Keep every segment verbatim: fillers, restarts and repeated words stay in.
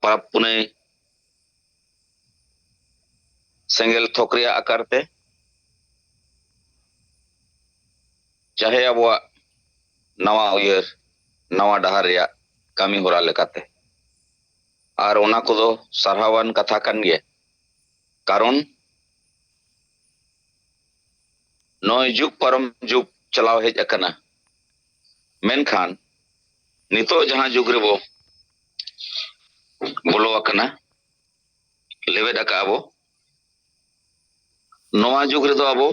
ᱯᱟᱨᱟᱵᱽ ᱯᱩᱱᱟᱹᱭ ᱥᱮᱸᱜᱮᱞ ᱛᱷᱚᱠ ᱨᱮᱭᱟᱜ ᱟᱠᱟᱨ ᱛᱮ, ᱪᱟᱦᱮ ᱟᱵᱚᱣᱟᱜ ᱱᱟᱣᱟ ᱩᱭᱦᱟᱹᱨ, ᱱᱟᱣᱟ ᱰᱟᱦᱟᱨ ᱨᱮᱭᱟᱜ ᱠᱟᱹᱢᱤ ᱦᱚᱨᱟ ᱞᱮᱠᱟᱛᱮ᱾ ᱟᱨ ᱚᱱᱟ ᱠᱚᱫᱚ ᱥᱟᱨᱦᱟᱣᱟᱱ ᱠᱟᱛᱷᱟ ᱠᱟᱱ ᱜᱮᱭᱟ, ᱠᱟᱨᱚᱱ ᱱᱚᱜᱼᱚᱭ ᱡᱩᱜᱽ ᱯᱟᱨᱚᱢ ᱡᱩᱜᱽ ᱪᱟᱞᱟᱣ ᱦᱮᱡ ᱟᱠᱟᱱᱟ, ᱢᱮᱱᱠᱷᱟᱱ ᱱᱤᱛᱚᱜ ᱡᱟᱦᱟᱸ ᱡᱩᱜᱽ ᱨᱮᱵᱚ ᱵᱚᱞᱚ ᱟᱠᱟᱱᱟ, ᱞᱮᱵᱮᱫ ᱟᱠᱟᱫ ᱟᱵᱚ, ᱱᱚᱣᱟ ᱡᱩᱜᱽ ᱨᱮᱫᱚ ᱟᱵᱚ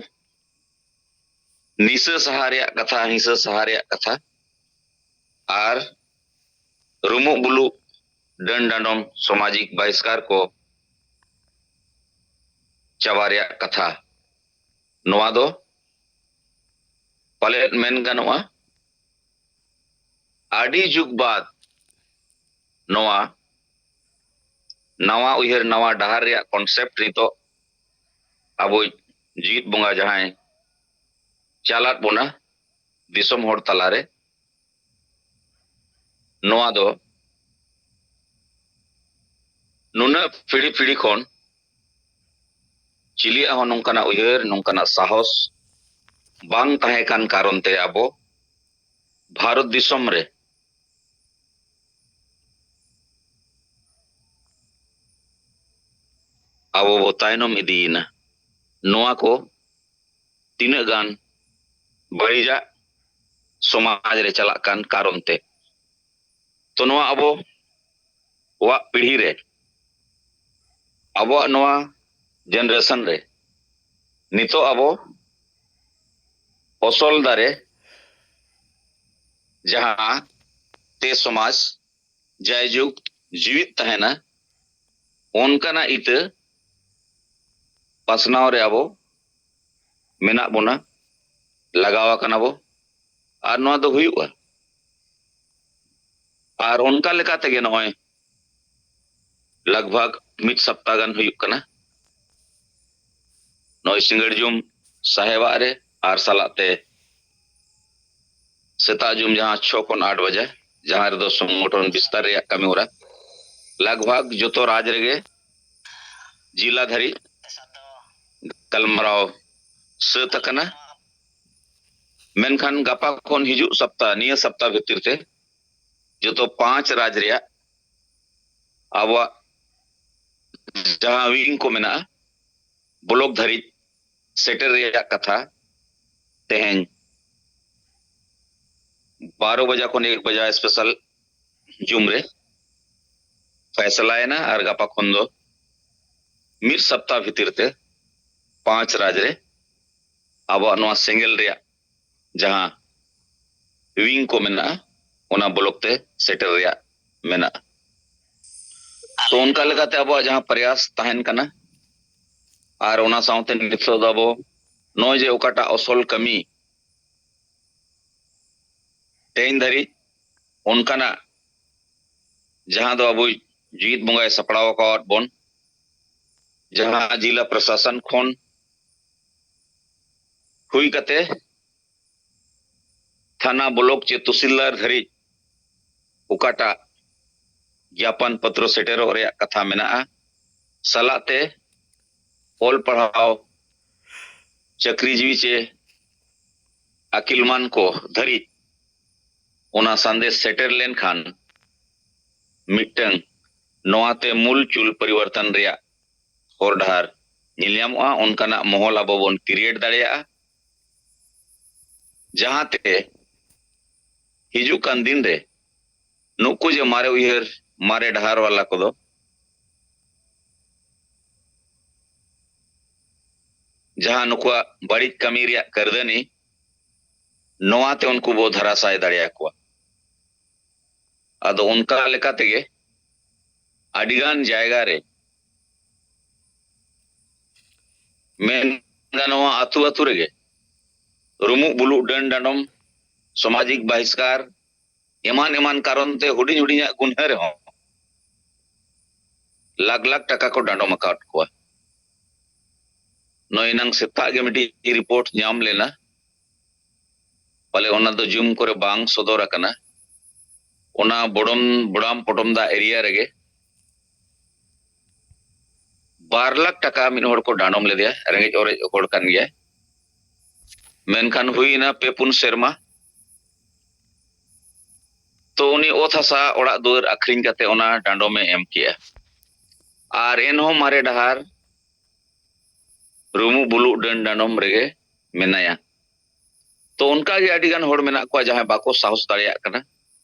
ᱱᱤᱥᱟᱹ ᱥᱟᱦᱟ ᱨᱮᱭᱟᱜ ᱠᱟᱛᱷᱟ, ᱦᱤᱸᱥᱟᱹ ᱥᱟᱦᱟ ᱨᱮᱭᱟᱜ ᱠᱟᱛᱷᱟ ᱟᱨ ᱨᱩᱢᱩᱜ ᱵᱩᱞᱩᱜ ᱰᱟᱹᱱ ᱰᱟᱸᱰᱚᱢ ᱥᱟᱢᱟᱡᱤᱠ ᱵᱟᱦᱤᱥᱠᱟᱨ ᱠᱚ ᱪᱟᱵᱟ ᱨᱮᱭᱟᱜ ᱠᱟᱛᱷᱟ, ᱱᱚᱣᱟ ᱫᱚ ᱯᱟᱞᱮᱫ ᱢᱮᱱ ᱜᱟᱱᱚᱜᱼᱟ, ᱟᱹᱰᱤ ᱡᱩᱜᱽ ᱵᱟᱫ ᱱᱚᱣᱟ ᱱᱟᱣᱟ ᱩᱭᱦᱟᱹᱨ, ᱱᱟᱣᱟ ᱰᱟᱦᱟᱨ ᱨᱮᱭᱟᱜ ᱠᱚᱱᱥᱮᱯᱴ ᱱᱤᱛᱚᱜ ᱟᱵᱚ ᱡᱤᱣᱤᱫ ᱵᱚᱸᱜᱟ ᱡᱟᱦᱟᱸᱭ ᱪᱟᱞᱟᱫ ᱵᱚᱱᱟ ᱫᱤᱥᱚᱢ ᱦᱚᱲ ᱛᱟᱞᱟᱨᱮ, ᱱᱚᱣᱟ ᱫᱚ ᱱᱩᱱᱟᱹᱜ ᱯᱤᱲᱦᱤ ᱯᱤᱲᱦᱤ ᱠᱷᱚᱱ ᱪᱤᱞᱤᱭᱟᱜ ᱦᱚᱸ ᱱᱚᱝᱠᱟᱱᱟᱜ ᱩᱭᱦᱟᱹᱨ, ᱱᱚᱝᱠᱟᱱᱟᱜ ᱥᱟᱦᱚᱥ ᱵᱟᱝ ᱛᱟᱦᱮᱸ ᱠᱟᱱ ᱠᱟᱨᱚᱱ ᱛᱮ ᱟᱵᱚ ᱵᱷᱟᱨᱚᱛ ᱫᱤᱥᱚᱢ ᱨᱮ ᱟᱵᱚ ᱵᱚ ᱛᱟᱭᱱᱚᱢ ᱤᱫᱤᱭᱮᱱᱟ᱾ ᱱᱚᱣᱟ ᱠᱚ ᱛᱤᱱᱟᱹᱜ ᱜᱟᱱ ᱵᱟᱹᱲᱤᱡᱟᱜ ᱥᱚᱢᱟᱡᱽ ᱨᱮ ᱪᱟᱞᱟᱜ ᱠᱟᱱ ᱠᱟᱨᱚᱱ ᱛᱮ᱾ ᱛᱚ ᱱᱚᱣᱟ ᱟᱵᱚᱣᱟᱜ ᱯᱤᱲᱦᱤ ᱨᱮ, ᱟᱵᱚᱣᱟᱜ ᱱᱚᱣᱟ ᱡᱮᱱᱟᱨᱮᱥᱚᱱ ᱨᱮ ᱱᱤᱛᱚᱜ ᱟᱵᱚ ᱚᱥᱚᱞ ᱫᱟᱨᱮ ᱡᱟᱦᱟᱸ ᱛᱮ ᱥᱚᱢᱟᱡᱽ ᱡᱟᱭᱡᱩᱜᱽ ᱡᱤᱣᱤᱫ ᱛᱟᱦᱮᱱᱟ, ᱚᱱᱠᱟᱱᱟᱜ ᱤᱛᱟᱹ ᱯᱟᱥᱱᱟᱣ ᱨᱮ ᱟᱵᱚ ᱢᱮᱱᱟᱜ ᱵᱚᱱᱟ, ᱞᱟᱜᱟᱣ ᱟᱠᱟᱱᱟ ᱵᱚ, ᱟᱨ ᱱᱚᱣᱟ ᱫᱚ ᱦᱩᱭᱩᱜᱼᱟ᱾ ᱟᱨ ᱚᱱᱠᱟ ᱞᱮᱠᱟ ᱛᱮᱜᱮ ᱱᱚᱜᱼᱚᱭ ᱞᱟᱜᱽ ᱵᱷᱟᱜᱽ ᱢᱤᱫ ᱥᱟᱯᱛᱟ ᱜᱟᱱ ᱦᱩᱭᱩᱜ ᱠᱟᱱᱟ ᱱᱚᱜᱼᱚᱭ ᱥᱤᱸᱜᱟᱹᱲ ᱡᱚᱢ ᱥᱟᱦᱮᱵᱟᱜ ᱨᱮ ᱟᱨ ᱥᱟᱞᱟᱜ ᱛᱮ ᱥᱮᱛᱟᱜ ᱡᱚᱢ ᱡᱟᱦᱟᱸ ᱪᱷᱚ ᱠᱷᱚᱱ ᱟᱴ ᱵᱟᱡᱟ, ᱡᱟᱦᱟᱸ ᱨᱮᱫᱚ ᱥᱚᱝᱜᱚᱴᱷᱚᱱ ᱵᱤᱥᱛᱟᱨ ᱨᱮᱭᱟᱜ ᱠᱟᱹᱢᱤ ᱦᱚᱨᱟ ᱞᱟᱜᱽ ᱵᱷᱟᱜᱽ ᱡᱚᱛᱚ ᱨᱟᱡᱽ ᱨᱮᱜᱮ ᱡᱤᱞᱟ ᱫᱷᱟᱹᱨᱤᱡ ᱜᱟᱞᱢᱟᱨᱟᱣ ᱥᱟᱹᱛ ᱟᱠᱟᱱᱟ᱾ ᱢᱮᱱᱠᱷᱟᱱ ᱜᱟᱯᱟ ᱠᱷᱚᱱ ᱦᱤᱡᱩᱜ ᱥᱟᱯᱛᱟ, ᱱᱤᱭᱟᱹ ᱥᱟᱯᱛᱟ ᱵᱷᱤᱛᱤᱨ ᱛᱮ ᱡᱚᱛᱚ ᱯᱟᱸᱪ ᱨᱟᱡᱽ ᱨᱮᱭᱟᱜ ᱟᱵᱚᱣᱟᱜ ᱡᱟᱦᱟᱸ ᱣᱤᱝ ᱠᱚ ᱢᱮᱱᱟᱜᱼᱟ, ᱵᱞᱚᱠ ᱫᱷᱟᱹᱨᱤᱡ ᱥᱮᱴᱮᱨ ᱨᱮᱭᱟᱜ ᱠᱟᱛᱷᱟ ᱛᱮᱦᱮᱧ ᱵᱟᱨᱚ ᱵᱟᱡᱟ ᱠᱷᱚᱱ ᱮᱠ ᱵᱟᱡᱟ ᱥᱯᱮᱥᱟᱞ ᱡᱩᱢ ᱨᱮ ᱯᱷᱟᱭᱥᱟᱞᱟ ᱮᱱᱟ᱾ ᱟᱨ ᱜᱟᱯᱟ ᱠᱷᱚᱱ ᱫᱚ ᱢᱤᱫ ᱥᱟᱯᱛᱟ ᱵᱷᱤᱛᱤᱨ ᱛᱮ ᱯᱟᱸᱪ ᱨᱟᱡᱽ ᱨᱮ ᱟᱵᱚᱣᱟᱜ ᱱᱚᱣᱟ ᱥᱮᱸᱜᱮᱞ ᱨᱮᱭᱟᱜ ᱡᱟᱦᱟᱸ ᱣᱤᱝ ᱠᱚ ᱢᱮᱱᱟᱜᱼᱟ, ᱚᱱᱟ ᱵᱞᱚᱠ ᱛᱮ ᱥᱮᱴᱮᱨ ᱨᱮᱭᱟᱜ ᱢᱮᱱᱟᱜᱼᱟ᱾ ᱛᱚ, ᱚᱱᱠᱟ ᱞᱮᱠᱟᱛᱮ ᱟᱵᱚᱣᱟᱜ ᱡᱟᱦᱟᱸ ᱯᱨᱚᱭᱟᱥ ᱛᱟᱦᱮᱱ ᱠᱟᱱᱟ, ᱟᱨ ᱚᱱᱟ ᱥᱟᱶᱛᱮ ᱱᱤᱛᱚᱜ ᱫᱚ ᱟᱵᱚ ᱱᱚᱜᱼᱚᱭ ᱡᱮ ᱚᱠᱟᱴᱟᱜ ᱚᱥᱚᱞ ᱠᱟᱹᱢᱤ ᱛᱮᱦᱮᱧ ᱫᱷᱟᱹᱨᱤᱡ ᱚᱱᱠᱟᱱᱟᱜ ᱡᱟᱦᱟᱸ ᱫᱚ ᱟᱵᱚ ᱡᱤᱣᱤᱫ ᱵᱚᱸᱜᱟᱭ ᱥᱟᱯᱲᱟᱣ ᱟᱠᱟᱣᱟᱫ ᱵᱚᱱ, ᱡᱟᱦᱟᱸ ᱡᱤᱞᱟ ᱯᱨᱚᱥᱟᱥᱚᱱ ᱠᱷᱚᱱ ᱦᱩᱭ ᱠᱟᱛᱮ ᱛᱷᱟᱱᱟ, ᱵᱞᱚᱠ ᱪᱮ ᱛᱚᱦᱥᱤᱞᱫᱟᱨ ᱫᱷᱟᱹᱨᱤᱡ ᱚᱠᱟᱴᱟᱜ ᱡᱟᱯᱟᱱ ᱯᱚᱛᱨᱚ ᱥᱮᱴᱮᱨᱚᱜ ᱨᱮᱭᱟᱜ ᱠᱟᱛᱷᱟ ᱢᱮᱱᱟᱜᱼᱟ, ᱥᱟᱞᱟᱜ ᱛᱮ ᱚᱞ ᱯᱟᱲᱦᱟᱣ, ᱪᱟᱹᱠᱨᱤ ᱡᱤᱣᱤ ᱪᱮ ᱟᱹᱠᱤᱞᱢᱟᱱ ᱠᱚ ᱫᱷᱟᱹᱨᱤᱡ ᱚᱱᱟ ᱥᱟᱸᱫᱮᱥ ᱥᱮᱴᱮᱨ ᱞᱮᱱᱠᱷᱟᱱ ᱢᱤᱫᱴᱟᱝ ᱱᱚᱣᱟᱛᱮ ᱢᱩᱞ ᱪᱩᱞ ᱯᱚᱨᱤᱵᱚᱨᱛᱚᱱ ᱨᱮᱭᱟᱜ ᱦᱚᱨ ᱰᱟᱦᱟᱨ ᱧᱮᱞ ᱧᱟᱢᱚᱜᱼᱟ᱾ ᱚᱱᱠᱟᱱᱟᱜ ᱢᱚᱦᱚᱞ ᱟᱵᱚ ᱵᱚᱱ ᱠᱨᱤᱭᱮᱴ ᱫᱟᱲᱮᱭᱟᱜᱼᱟ, ᱡᱟᱦᱟᱸᱛᱮ ᱦᱤᱡᱩᱜ ᱠᱟᱱ ᱫᱤᱱ ᱨᱮ ᱱᱩᱠᱩ ᱡᱮ ᱢᱟᱨᱮ ᱩᱭᱦᱟᱹᱨ, ᱢᱟᱨᱮ ᱰᱟᱦᱟᱨ ᱣᱟᱞᱟ ᱠᱚᱫᱚ ᱡᱟᱦᱟᱸ ᱱᱩᱠᱩᱣᱟᱜ ᱵᱟᱹᱲᱤᱡ ᱠᱟᱹᱢᱤ ᱨᱮᱭᱟᱜ ᱠᱟᱹᱨᱫᱟᱹᱱᱤ, ᱱᱚᱣᱟᱛᱮ ᱩᱱᱠᱩ ᱵᱚ ᱫᱷᱟᱨᱟᱥᱟᱭ ᱫᱟᱲᱮᱭᱟᱠᱚᱣᱟ᱾ ᱟᱫᱚ ᱚᱱᱠᱟ ᱞᱮᱠᱟ ᱛᱮᱜᱮ ᱟᱹᱰᱤᱜᱟᱱ ᱡᱟᱭᱜᱟ ᱨᱮ ᱢᱮᱱ ᱜᱟᱱᱚᱜᱼᱟ, ᱟᱹᱛᱩ ᱟᱹᱛᱩ ᱨᱮᱜᱮ ᱨᱩᱢᱩᱜ ᱵᱩᱞᱩᱜ, ᱰᱟᱹᱱ ᱰᱟᱸᱰᱚᱢ, ᱥᱟᱢᱟᱡᱤᱠ ᱵᱟᱦᱤᱥᱠᱟᱨ, ᱮᱢᱟᱱ ᱮᱢᱟᱱ ᱠᱟᱨᱚᱱ ᱛᱮ ᱦᱩᱰᱤᱧ ᱦᱩᱰᱤᱧᱟᱜ ᱜᱩᱱᱦᱟᱹ ᱨᱮᱦᱚᱸ ᱞᱟᱠᱷ ᱞᱟᱠᱷ ᱴᱟᱠᱟ ᱠᱚ ᱰᱟᱸᱰᱚᱢ ᱟᱠᱟᱫ ᱠᱚᱣᱟ᱾ ᱱᱚᱜᱼᱚᱭ ᱮᱱᱟᱝ ᱥᱮᱛᱟᱜ ᱜᱮ ᱢᱤᱫᱴᱤᱡ ᱨᱤᱯᱳᱨᱴ ᱧᱟᱢ ᱞᱮᱱᱟ, ᱯᱟᱞᱮ ᱚᱱᱟ ᱫᱚ ᱡᱩᱢ ᱠᱚᱨᱮ ᱵᱟᱝ ᱥᱚᱫᱚᱨ ᱟᱠᱟᱱᱟ᱾ ᱚᱱᱟ ᱵᱚᱰᱚᱢ, ᱵᱚᱰᱟᱢ ᱯᱚᱴᱚᱢ ᱫᱟᱜ ᱮᱨᱤᱭᱟ ᱨᱮᱜᱮ ᱵᱟᱨ ᱞᱟᱠᱷ ᱴᱟᱠᱟ ᱢᱤᱫ ᱦᱚᱲ ᱠᱚ ᱰᱟᱸᱰᱚᱢ ᱞᱮᱫᱮᱭᱟ, ᱨᱮᱸᱜᱮᱡ ᱚᱨᱮᱡ ᱦᱚᱲ ᱠᱟᱱ ᱜᱮᱭᱟᱭ᱾ ᱢᱮᱱᱠᱷᱟᱱ ᱦᱩᱭᱱᱟ ᱯᱮ ᱯᱩᱱ ᱥᱮᱨᱢᱟ, ᱛᱚ ᱩᱱᱤ ᱚᱛ ᱦᱟᱥᱟ ᱚᱲᱟᱜ ᱫᱩᱣᱟᱹᱨ ᱟᱹᱠᱷᱨᱤᱧ ᱠᱟᱛᱮ ᱚᱱᱟ ᱰᱟᱸᱰᱚᱢᱮ ᱮᱢ ᱠᱮᱜᱼᱟ᱾ ᱟᱨ ᱮᱱᱦᱚᱸ ᱢᱟᱨᱮ ᱰᱟᱦᱟᱨ ᱨᱩᱢᱩᱜ ᱵᱩᱞᱩᱜ ᱰᱟᱹᱱ ᱰᱟᱸᱰᱚᱢ ᱨᱮᱜᱮ ᱢᱮᱱᱟᱭᱟ᱾ ᱛᱚ ᱚᱱᱠᱟ ᱜᱮ ᱟᱹᱰᱤ ᱜᱟᱱ ᱦᱚᱲ ᱢᱮᱱᱟᱜ ᱠᱚᱣᱟ ᱡᱟᱦᱟᱸᱭ ᱵᱟᱠᱚ ᱥᱟᱦᱚᱥ ᱫᱟᱲᱮᱭᱟᱜ ᱠᱟᱱᱟ᱾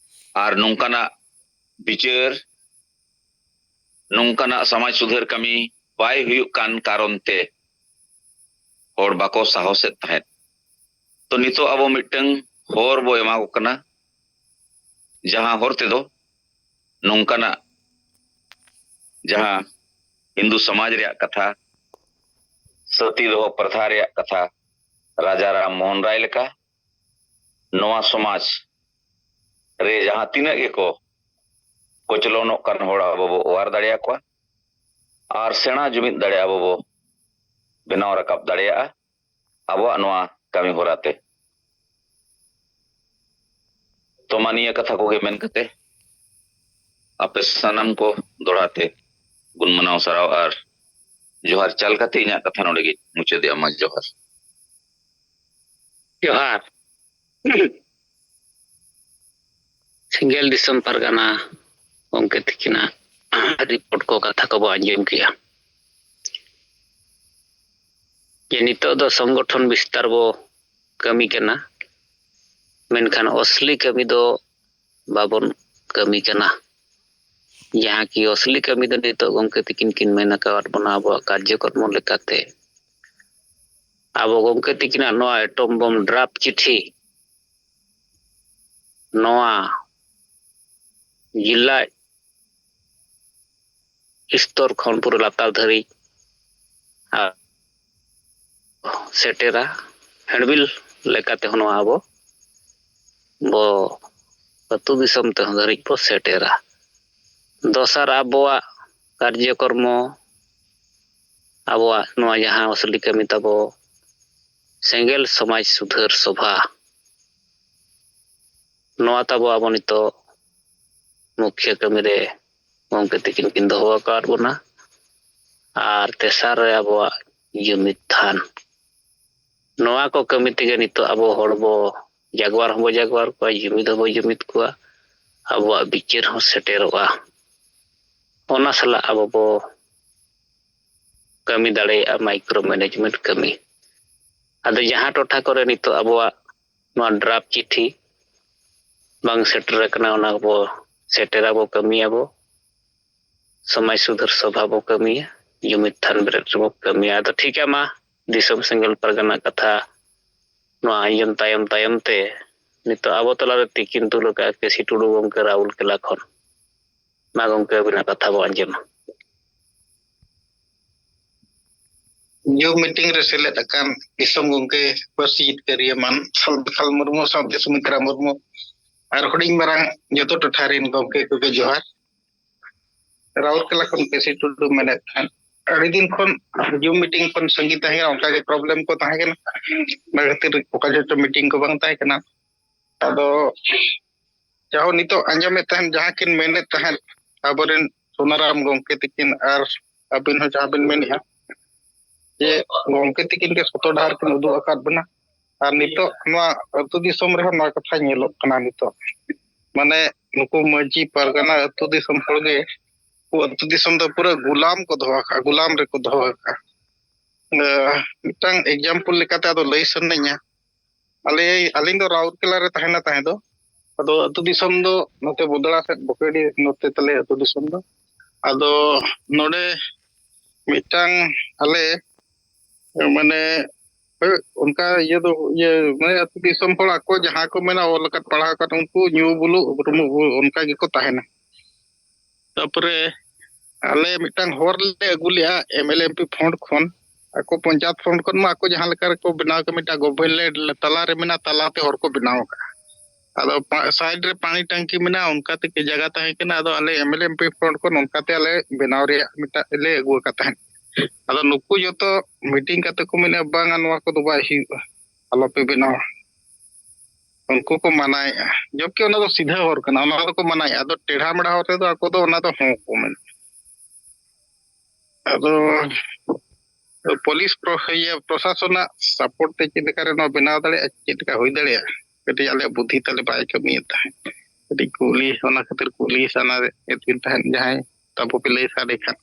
ᱟᱨ ᱱᱚᱝᱠᱟᱱᱟᱜ ᱵᱤᱪᱟᱹᱨ, ᱱᱚᱝᱠᱟᱱᱟᱜ ᱥᱚᱢᱟᱡᱽ ᱥᱩᱫᱷᱟᱹᱨ ᱠᱟᱹᱢᱤ ᱵᱟᱭ ᱦᱩᱭᱩᱜ ᱠᱟᱱ ᱠᱟᱨᱚᱱ ᱛᱮ ᱦᱚᱲ ᱵᱟᱠᱚ ᱥᱟᱦᱚᱥᱮᱫ ᱛᱟᱦᱮᱸᱫ᱾ ᱛᱚ ᱱᱤᱛᱚᱜ ᱟᱵᱚ ᱢᱤᱫᱴᱟᱝ ᱦᱚᱨ ᱵᱚ ᱮᱢᱟ ᱠᱚ ᱠᱟᱱᱟ, ᱡᱟᱦᱟᱸ ᱦᱚᱨ ᱛᱮᱫᱚ ᱱᱚᱝᱠᱟᱱᱟᱜ, ᱡᱟᱦᱟᱸ ᱦᱤᱱᱫᱩ ᱥᱚᱢᱟᱡᱽ ᱨᱮᱭᱟᱜ ᱠᱟᱛᱷᱟ, ᱥᱟᱹᱛᱤ ᱫᱚᱦᱚ ᱯᱨᱚᱛᱷᱟ ᱨᱮᱭᱟᱜ ᱠᱟᱛᱷᱟ, ᱨᱟᱡᱟ ᱨᱟᱢ ᱢᱳᱦᱚᱱ ᱨᱟᱭ ᱞᱮᱠᱟ ᱱᱚᱣᱟ ᱥᱚᱢᱟᱡᱽ ᱨᱮ ᱡᱟᱦᱟᱸ ᱛᱤᱱᱟᱹᱜ ᱜᱮᱠᱚ ᱠᱚᱪᱞᱚᱱᱚᱜ ᱠᱟᱱ ᱦᱚᱲ ᱟᱵᱚ ᱵᱚ ᱚᱣᱟᱨ ᱫᱟᱲᱮᱭᱟᱠᱚᱣᱟ ᱟᱨ ᱥᱮᱬᱟ ᱡᱩᱢᱤᱫ ᱫᱟᱲᱮ ᱟᱵᱚ ᱵᱚ ᱵᱮᱱᱟᱣ ᱨᱟᱠᱟᱵ ᱫᱟᱲᱮᱭᱟᱜᱼᱟ ᱟᱵᱚᱣᱟᱜ ᱱᱚᱣᱟ ᱠᱟᱹᱢᱤ ᱦᱚᱨᱟ ᱛᱮ᱾ ᱛᱚ ᱢᱟ ᱱᱤᱭᱟᱹ ᱠᱟᱛᱷᱟ ᱠᱚᱜᱮ ᱢᱮᱱ ᱠᱟᱛᱮ ᱟᱯᱮ ᱥᱟᱱᱟᱢ ᱠᱚ ᱫᱚᱲᱦᱟ ᱛᱮ ᱜᱩᱱ ᱢᱟᱱᱟᱣ ᱥᱟᱨᱦᱟᱣ ᱟᱨ ᱡᱚᱦᱟᱨ ᱪᱟᱞ ᱠᱟᱛᱮ ᱤᱧᱟᱹᱜ ᱠᱟᱛᱷᱟ ᱱᱚᱰᱮ ᱜᱮ ᱢᱩᱪᱟᱹᱫᱮᱜᱼᱟ᱾ ᱢᱟ ᱡᱚᱦᱟᱨ᱾ ᱡᱚᱦᱟᱨ᱾ ᱥᱤᱸᱜᱮᱞ ᱫᱤᱥᱚᱢ ᱯᱟᱨᱜᱟᱱᱟ ᱜᱚᱢᱠᱮ ᱛᱤᱠᱤᱱᱟᱜ ᱨᱤᱯᱳᱨᱴ ᱠᱚ ᱠᱟᱛᱷᱟ ᱠᱚᱵᱚ ᱟᱸᱡᱚᱢ ᱠᱮᱜᱼᱟ ᱡᱮ ᱱᱤᱛᱚᱜ ᱫᱚ ᱥᱚᱝᱜᱚᱴᱷᱚᱱ ᱵᱤᱥᱛᱟᱨ ᱵᱚ ᱠᱟᱹᱢᱤ ᱠᱟᱱᱟ, ᱢᱮᱱᱠᱷᱟᱱ ᱚᱥᱞᱤ ᱠᱟᱹᱢᱤ ᱫᱚ ᱵᱟᱵᱚᱱ ᱠᱟᱹᱢᱤ ᱠᱟᱱᱟ᱾ ᱡᱟᱦᱟᱸ ᱠᱤ ᱚᱥᱞᱤ ᱠᱟᱹᱢᱤ ᱫᱚ ᱱᱤᱛᱚᱜ ᱜᱚᱢᱠᱮ ᱛᱤᱠᱤᱱ ᱠᱤᱱ ᱢᱮᱱ ᱟᱠᱟᱫ ᱵᱚᱱᱟ ᱟᱵᱚᱣᱟᱜ ᱠᱟᱨᱡᱚᱠᱚᱨᱢᱚ ᱞᱮᱠᱟᱛᱮ ᱟᱵᱚ ᱜᱚᱢᱠᱮ ᱛᱤᱠᱤᱱᱟᱜ ᱱᱚᱣᱟ ᱮᱴᱚᱢ ᱵᱚᱢ ᱰᱨᱟᱯ ᱪᱤᱴᱷᱤ ᱱᱚᱣᱟ ᱡᱤᱞᱟ ᱥᱛᱚᱨ ᱠᱷᱚᱱ ᱯᱩᱨᱟᱹ ᱞᱟᱛᱟᱨ ᱫᱷᱟᱹᱨᱤᱡ ᱟᱨ ᱥᱮᱴᱮᱨᱟ᱾ ᱦᱮᱸᱰᱵᱤᱞ ᱞᱮᱠᱟ ᱛᱮᱦᱚᱸ ᱱᱚᱣᱟ ᱟᱵᱚ ᱵᱚ ᱟᱹᱛᱩ ᱫᱤᱥᱚᱢ ᱛᱮᱦᱚᱸ ᱫᱷᱟᱹᱨᱤᱡ ᱵᱚ ᱥᱮᱴᱮᱨᱟ᱾ ᱫᱚᱥᱟᱨ ᱟᱵᱚᱣᱟᱜ ᱠᱟᱨᱡᱚᱠᱚᱨᱢᱚ, ᱟᱵᱚᱣᱟᱜ ᱱᱚᱣᱟ ᱡᱟᱦᱟᱸ ᱚᱥᱞᱤ ᱠᱟᱹᱢᱤ ᱛᱟᱵᱚ ᱥᱮᱸᱜᱮᱞ ᱥᱚᱢᱟᱡᱽ ᱥᱩᱫᱷᱟᱹᱨ ᱥᱚᱵᱷᱟ, ᱱᱚᱣᱟ ᱛᱟᱵᱚ ᱟᱵᱚ ᱱᱤᱛᱚᱜ ᱢᱩᱠᱷᱤᱭᱟᱹ ᱠᱟᱹᱢᱤ ᱨᱮ ᱜᱚᱢᱠᱮ ᱛᱤᱠᱤᱱ ᱠᱤᱱ ᱫᱚᱦᱚ ᱟᱠᱟᱫ ᱵᱚᱱᱟ᱾ ᱟᱨ ᱛᱮᱥᱟᱨ ᱨᱮ ᱟᱵᱚᱣᱟᱜ ᱡᱩᱢᱤᱫ ᱛᱷᱟᱱ᱾ ᱱᱚᱣᱟ ᱠᱚ ᱠᱟᱹᱢᱤ ᱛᱮᱜᱮ ᱱᱤᱛᱚᱜ ᱟᱵᱚ ᱦᱚᱲ ᱵᱚ ᱡᱟᱜᱽᱣᱟᱨ ᱦᱚᱸᱵᱚ ᱡᱟᱜᱽᱣᱟᱨ ᱠᱚᱣᱟ, ᱡᱩᱢᱤᱫ ᱦᱚᱸᱵᱚ ᱡᱩᱢᱤᱫ ᱠᱚᱣᱟ, ᱟᱵᱚᱣᱟᱜ ᱵᱤᱪᱟᱹᱨ ᱦᱚᱸ ᱥᱮᱴᱮᱨᱚᱜᱼᱟ᱾ ᱚᱱᱟ ᱥᱟᱞᱟᱜ ᱟᱵᱚ ᱵᱚ ᱠᱟᱹᱢᱤ ᱫᱟᱲᱮᱭᱟᱜᱼᱟ ᱢᱟᱭᱠᱨᱳ ᱢᱮᱱᱮᱡᱽᱢᱮᱱᱴ ᱠᱟᱹᱢᱤ᱾ ᱟᱫᱚ ᱡᱟᱦᱟᱸ ᱴᱚᱴᱷᱟ ᱠᱚᱨᱮ ᱱᱤᱛᱚᱜ ᱟᱵᱚᱣᱟᱜ ᱱᱚᱣᱟ ᱰᱨᱟᱯ ᱪᱤᱴᱷᱤ ᱵᱟᱝ ᱥᱮᱴᱮᱨ ᱟᱠᱟᱱᱟ, ᱚᱱᱟ ᱵᱚ ᱥᱮᱴᱮᱨᱟᱵᱚ, ᱠᱟᱹᱢᱤᱭᱟᱵᱚ, ᱥᱚᱢᱟᱡᱽ ᱥᱩᱫᱷᱟᱹᱨ ᱥᱚᱵᱷᱟ ᱵᱚ ᱠᱟᱹᱢᱤᱭᱟ, ᱡᱩᱢᱤᱫ ᱛᱷᱟᱱ ᱵᱮᱨᱮᱫ ᱨᱮᱵᱚ ᱠᱟᱹᱢᱤᱭᱟ᱾ ᱟᱫᱚ ᱴᱷᱤᱠᱟ ᱢᱟ, ᱫᱤᱥᱚᱢ ᱥᱮᱸᱜᱮᱞ ᱯᱟᱨᱜᱟᱱᱟ ᱠᱟᱛᱷᱟ ᱱᱚᱣᱟ ᱟᱸᱡᱚᱢ ᱛᱟᱭᱚᱢ ᱛᱟᱭᱚᱢ ᱛᱮ ᱱᱤᱛᱚᱜ ᱟᱵᱚ ᱛᱟᱞᱟᱨᱮ ᱛᱤᱠᱤᱱ ᱫᱩᱞ ᱟᱠᱟᱫ ᱠᱮᱥᱤ ᱴᱩᱰᱩ ᱜᱚᱢᱠᱮ ᱨᱟᱣᱩᱞ ᱠᱮᱞᱟ ᱠᱷᱚᱱ᱾ ᱢᱟ ᱜᱚᱢᱠᱮ, ᱟᱹᱵᱤᱱᱟᱜ ᱠᱟᱛᱷᱟ ᱵᱚ ᱟᱸᱡᱚᱢᱟ᱾ ᱡᱩᱢ ᱢᱤᱴᱤᱝ ᱨᱮ ᱥᱮᱞᱮᱫ ᱟᱠᱟᱱ ᱫᱤᱥᱚᱢ ᱜᱚᱢᱠᱮ, ᱯᱟᱹᱨᱥᱤ ᱡᱤᱛᱠᱟᱹᱨᱤᱭᱟᱹ ᱢᱟᱱ ᱥᱟᱞ ᱵᱤᱥᱟᱞ ᱢᱩᱨᱢᱩ ᱥᱟᱶᱛᱮ ᱥᱩᱢᱤᱛᱨᱟ ᱢᱩᱨᱢᱩ ᱟᱨ ᱦᱩᱰᱤᱧ ᱢᱟᱨᱟᱝ ᱡᱚᱛᱚ ᱴᱚᱴᱷᱟ ᱨᱮᱱ ᱜᱚᱢᱠᱮ ᱠᱚᱜᱮ ᱡᱚᱦᱟᱨ᱾ ᱨᱟᱣᱩᱨᱠᱮᱞᱟ ᱠᱷᱚᱱ ᱠᱮᱥᱤ ᱴᱩᱰᱩ ᱢᱮᱱᱮᱫ ᱛᱟᱦᱮᱸᱫ᱾ ᱟᱹᱰᱤ ᱫᱤᱱ ᱠᱷᱚᱱ ᱡᱩᱢ ᱢᱤᱴᱤᱝ ᱠᱷᱚᱱ ᱥᱟᱺᱜᱤᱧ ᱛᱟᱦᱮᱸ ᱠᱟᱱᱟ, ᱚᱱᱠᱟ ᱜᱮ ᱯᱨᱚᱵᱞᱮᱢ ᱠᱚ ᱛᱟᱦᱮᱸ ᱠᱟᱱᱟ, ᱚᱱᱟ ᱠᱷᱟᱹᱛᱤᱨ ᱚᱠᱟ ᱡᱚᱦᱚᱜ ᱪᱚ ᱢᱤᱴᱤᱝ ᱠᱚ ᱵᱟᱝ ᱛᱟᱦᱮᱸ ᱠᱟᱱᱟ᱾ ᱟᱫᱚ ᱡᱟᱦᱳ ᱱᱤᱛᱚᱜ ᱟᱸᱡᱚᱢᱮᱫ ᱛᱟᱦᱮᱸᱫ, ᱡᱟᱦᱟᱸ ᱠᱤᱱ ᱢᱮᱱᱮᱫ ᱛᱟᱦᱮᱸᱫ ᱟᱵᱚᱨᱮᱱ ᱥᱳᱱᱟᱨᱟᱢ ᱜᱚᱢᱠᱮ ᱛᱟᱹᱠᱤᱱ ᱟᱨ ᱟᱹᱵᱤᱱ ᱦᱚᱸ ᱡᱟᱦᱟᱸ ᱵᱤᱱ ᱢᱮᱱᱮᱫᱼᱟ ᱡᱮ ᱜᱚᱢᱠᱮ ᱛᱟᱹᱠᱤᱱ ᱜᱮ ᱥᱚᱛᱚ ᱰᱟᱦᱟᱨ ᱠᱤᱱ ᱩᱫᱩᱜ ᱟᱠᱟᱫ ᱵᱚᱱᱟ, ᱟᱨ ᱱᱤᱛᱚᱜ ᱱᱚᱣᱟ ᱟᱹᱛᱩ ᱫᱤᱥᱚᱢ ᱨᱮᱦᱚᱸ ᱱᱚᱣᱟ ᱠᱟᱛᱷᱟ ᱧᱮᱞᱚᱜ ᱠᱟᱱᱟ᱾ ᱱᱤᱛᱚᱜ ᱢᱟᱱᱮ ᱱᱩᱠᱩ ᱢᱟᱹᱡᱷᱤ ᱯᱟᱨᱜᱟᱱᱟ ᱟᱹᱛᱩ ᱫᱤᱥᱚᱢ ᱦᱚᱲ ᱜᱮ ᱩᱱᱠᱩ ᱟᱹᱛᱩ ᱫᱤᱥᱚᱢ ᱫᱚ ᱯᱩᱨᱟᱹ ᱜᱩᱞᱟᱢ ᱠᱚ ᱫᱚᱦᱚ ᱟᱠᱟᱫᱼᱟ, ᱜᱩᱞᱟᱢ ᱨᱮᱠᱚ ᱫᱚᱦᱚ ᱟᱠᱟᱫᱼᱟ᱾ ᱟᱸ, ᱢᱤᱫᱴᱟᱝ ᱮᱠᱡᱟᱢᱯᱚᱞ ᱞᱮᱠᱟᱛᱮ ᱟᱫᱚ ᱞᱟᱹᱭ ᱥᱟᱱᱟᱧᱟ᱾ ᱟᱞᱮ, ᱟᱹᱞᱤᱧ ᱫᱚ ᱨᱟᱩᱨᱠᱮᱞᱟ ᱨᱮ ᱛᱟᱦᱮᱱᱟ ᱛᱟᱦᱮᱸ ᱫᱚ, ᱟᱫᱚ ᱟᱹᱛᱩ ᱫᱤᱥᱚᱢ ᱫᱚ ᱱᱚᱛᱮ ᱵᱚᱫᱲᱟ ᱥᱮᱫ, ᱵᱚᱠᱮᱰᱤ ᱱᱚᱛᱮ ᱛᱟᱞᱮ ᱟᱹᱛᱩ ᱫᱤᱥᱚᱢ ᱫᱚ᱾ ᱟᱫᱚ ᱱᱚᱰᱮ ᱢᱤᱫᱴᱟᱝ ᱟᱞᱮ ᱢᱟᱱᱮ ᱦᱳᱭ, ᱚᱱᱠᱟ ᱤᱭᱟᱹ ᱫᱚ ᱤᱭᱟᱹ ᱢᱟᱱᱮ ᱟᱹᱛᱩ ᱫᱤᱥᱚᱢ ᱦᱚᱲ ᱟᱠᱚ ᱡᱟᱦᱟᱸ ᱠᱚ ᱢᱮᱱᱟ ᱚᱞ ᱟᱠᱟᱫ ᱯᱟᱲᱦᱟᱣ ᱟᱠᱟᱫ ᱩᱱᱠᱩ ᱧᱩ ᱵᱩᱞᱩᱜ ᱨᱩᱢᱩᱜ ᱵᱩᱞᱩᱜ ᱚᱱᱠᱟ ᱜᱮᱠᱚ ᱛᱟᱦᱮᱱᱟ᱾ ᱛᱟᱯᱚᱨᱮ ᱟᱞᱮ ᱢᱤᱫᱴᱟᱝ ᱦᱚᱨ ᱞᱮ ᱟᱹᱜᱩ ᱞᱮᱜᱼᱟ ᱮᱢ ᱮᱞ ᱮᱢ ᱯᱤ ᱯᱷᱚᱱᱰ ᱠᱷᱚᱱ᱾ ᱟᱠᱚ ᱯᱚᱧᱪᱟᱭᱮᱛ ᱯᱷᱚᱱᱰ ᱠᱷᱚᱱ ᱢᱟ ᱟᱠᱚ ᱡᱟᱦᱟᱸ ᱞᱮᱠᱟ ᱨᱮᱠᱚ ᱵᱮᱱᱟᱣ ᱠᱟᱜ, ᱢᱤᱫᱴᱟᱝ ᱜᱚᱵᱷᱢᱮᱱᱴ ᱞᱮ ᱛᱟᱞᱟᱨᱮ ᱢᱮᱱᱟᱜᱼᱟ, ᱛᱟᱞᱟᱛᱮ ᱦᱚᱨ ᱠᱚ ᱵᱮᱱᱟᱣ ᱟᱠᱟᱫᱼᱟ᱾ ᱟᱫᱚ ᱯᱟ-, ᱥᱟᱭᱤᱰ ᱨᱮ ᱯᱟᱱᱤ ᱴᱟᱝᱠᱤ ᱢᱮᱱᱟᱜᱼᱟ, ᱚᱱᱠᱟ ᱛᱮᱜᱮ ᱡᱟᱭᱜᱟ ᱛᱟᱦᱮᱸ ᱠᱟᱱᱟ᱾ ᱟᱫᱚ ᱟᱞᱮ ᱮᱢ ᱮᱞ ᱮᱢ ᱯᱤ ᱯᱷᱚᱱᱰ ᱠᱷᱚᱱ ᱚᱱᱠᱟᱛᱮ ᱟᱞᱮ ᱵᱮᱱᱟᱣ ᱨᱮᱭᱟᱜ ᱢᱤᱫᱴᱟᱝ ᱞᱮ ᱟᱹᱜᱩ ᱟᱠᱟᱫ ᱛᱟᱦᱮᱸᱫ᱾ ᱟᱫᱚ ᱱᱩᱠᱩ ᱡᱚᱛᱚ ᱢᱤᱴᱤᱝ ᱠᱟᱛᱮ ᱠᱚ ᱢᱮᱱᱮᱫᱼᱟ, "ᱵᱟᱝᱟ, ᱱᱚᱣᱟ ᱠᱚᱫᱚ ᱵᱟᱭ ᱦᱩᱭᱩᱜᱼᱟ, ᱟᱞᱚᱯᱮ ᱵᱮᱱᱟᱣᱟ᱾" ᱩᱱᱠᱩ ᱠᱚ ᱢᱟᱱᱟᱭᱮᱫᱼᱟ, ᱡᱚᱵᱠᱤ ᱚᱱᱟ ᱫᱚ ᱥᱤᱫᱷᱟᱹ ᱦᱚᱨ ᱠᱟᱱᱟ, ᱚᱱᱟ ᱫᱚᱠᱚ ᱢᱟᱱᱟᱭᱮᱫᱼᱟ᱾ ᱟᱫᱚ ᱴᱮᱲᱦᱟ ᱢᱮᱲᱦᱟ ᱦᱚᱨ ᱨᱮᱫᱚ ᱟᱠᱚ ᱫᱚ ᱚᱱᱟ ᱫᱚ ᱦᱚᱸ ᱠᱚ ᱢᱮᱱᱟ᱾ ᱟᱫᱚ ᱯᱩᱞᱤᱥ ᱯᱨᱚ-, ᱤᱭᱟᱹ, ᱯᱨᱚᱥᱟᱥᱚᱱᱟᱜ ᱥᱟᱯᱳᱨᱴ ᱛᱮ ᱪᱮᱫ ᱞᱮᱠᱟᱨᱮ ᱱᱚᱣᱟ ᱵᱮᱱᱟᱣ ᱫᱟᱲᱮᱭᱟᱜᱼᱟ, ᱪᱮᱫ ᱞᱮᱠᱟ ᱦᱩᱭ ᱫᱟᱲᱮᱭᱟᱜᱼᱟ, ᱠᱟᱹᱴᱤᱡ ᱟᱞᱮᱭᱟᱜ ᱵᱩᱫᱽᱫᱷᱤ ᱛᱟᱞᱮ ᱵᱟᱭ ᱠᱟᱹᱢᱤᱭᱮᱫ ᱛᱟᱦᱮᱸᱫ᱾ ᱠᱟᱹᱴᱤᱡ ᱠᱩᱞᱤ, ᱚᱱᱟ ᱠᱷᱟᱹᱛᱤᱨ ᱠᱩᱞᱤ ᱥᱟᱱᱟᱭᱮᱫ ᱵᱤᱱ ᱛᱟᱦᱮᱸᱫ, ᱡᱟᱦᱟᱸᱭ ᱛᱟᱵᱚ ᱯᱮ ᱞᱟᱹᱭ ᱥᱟᱰᱮ ᱠᱷᱟᱱ᱾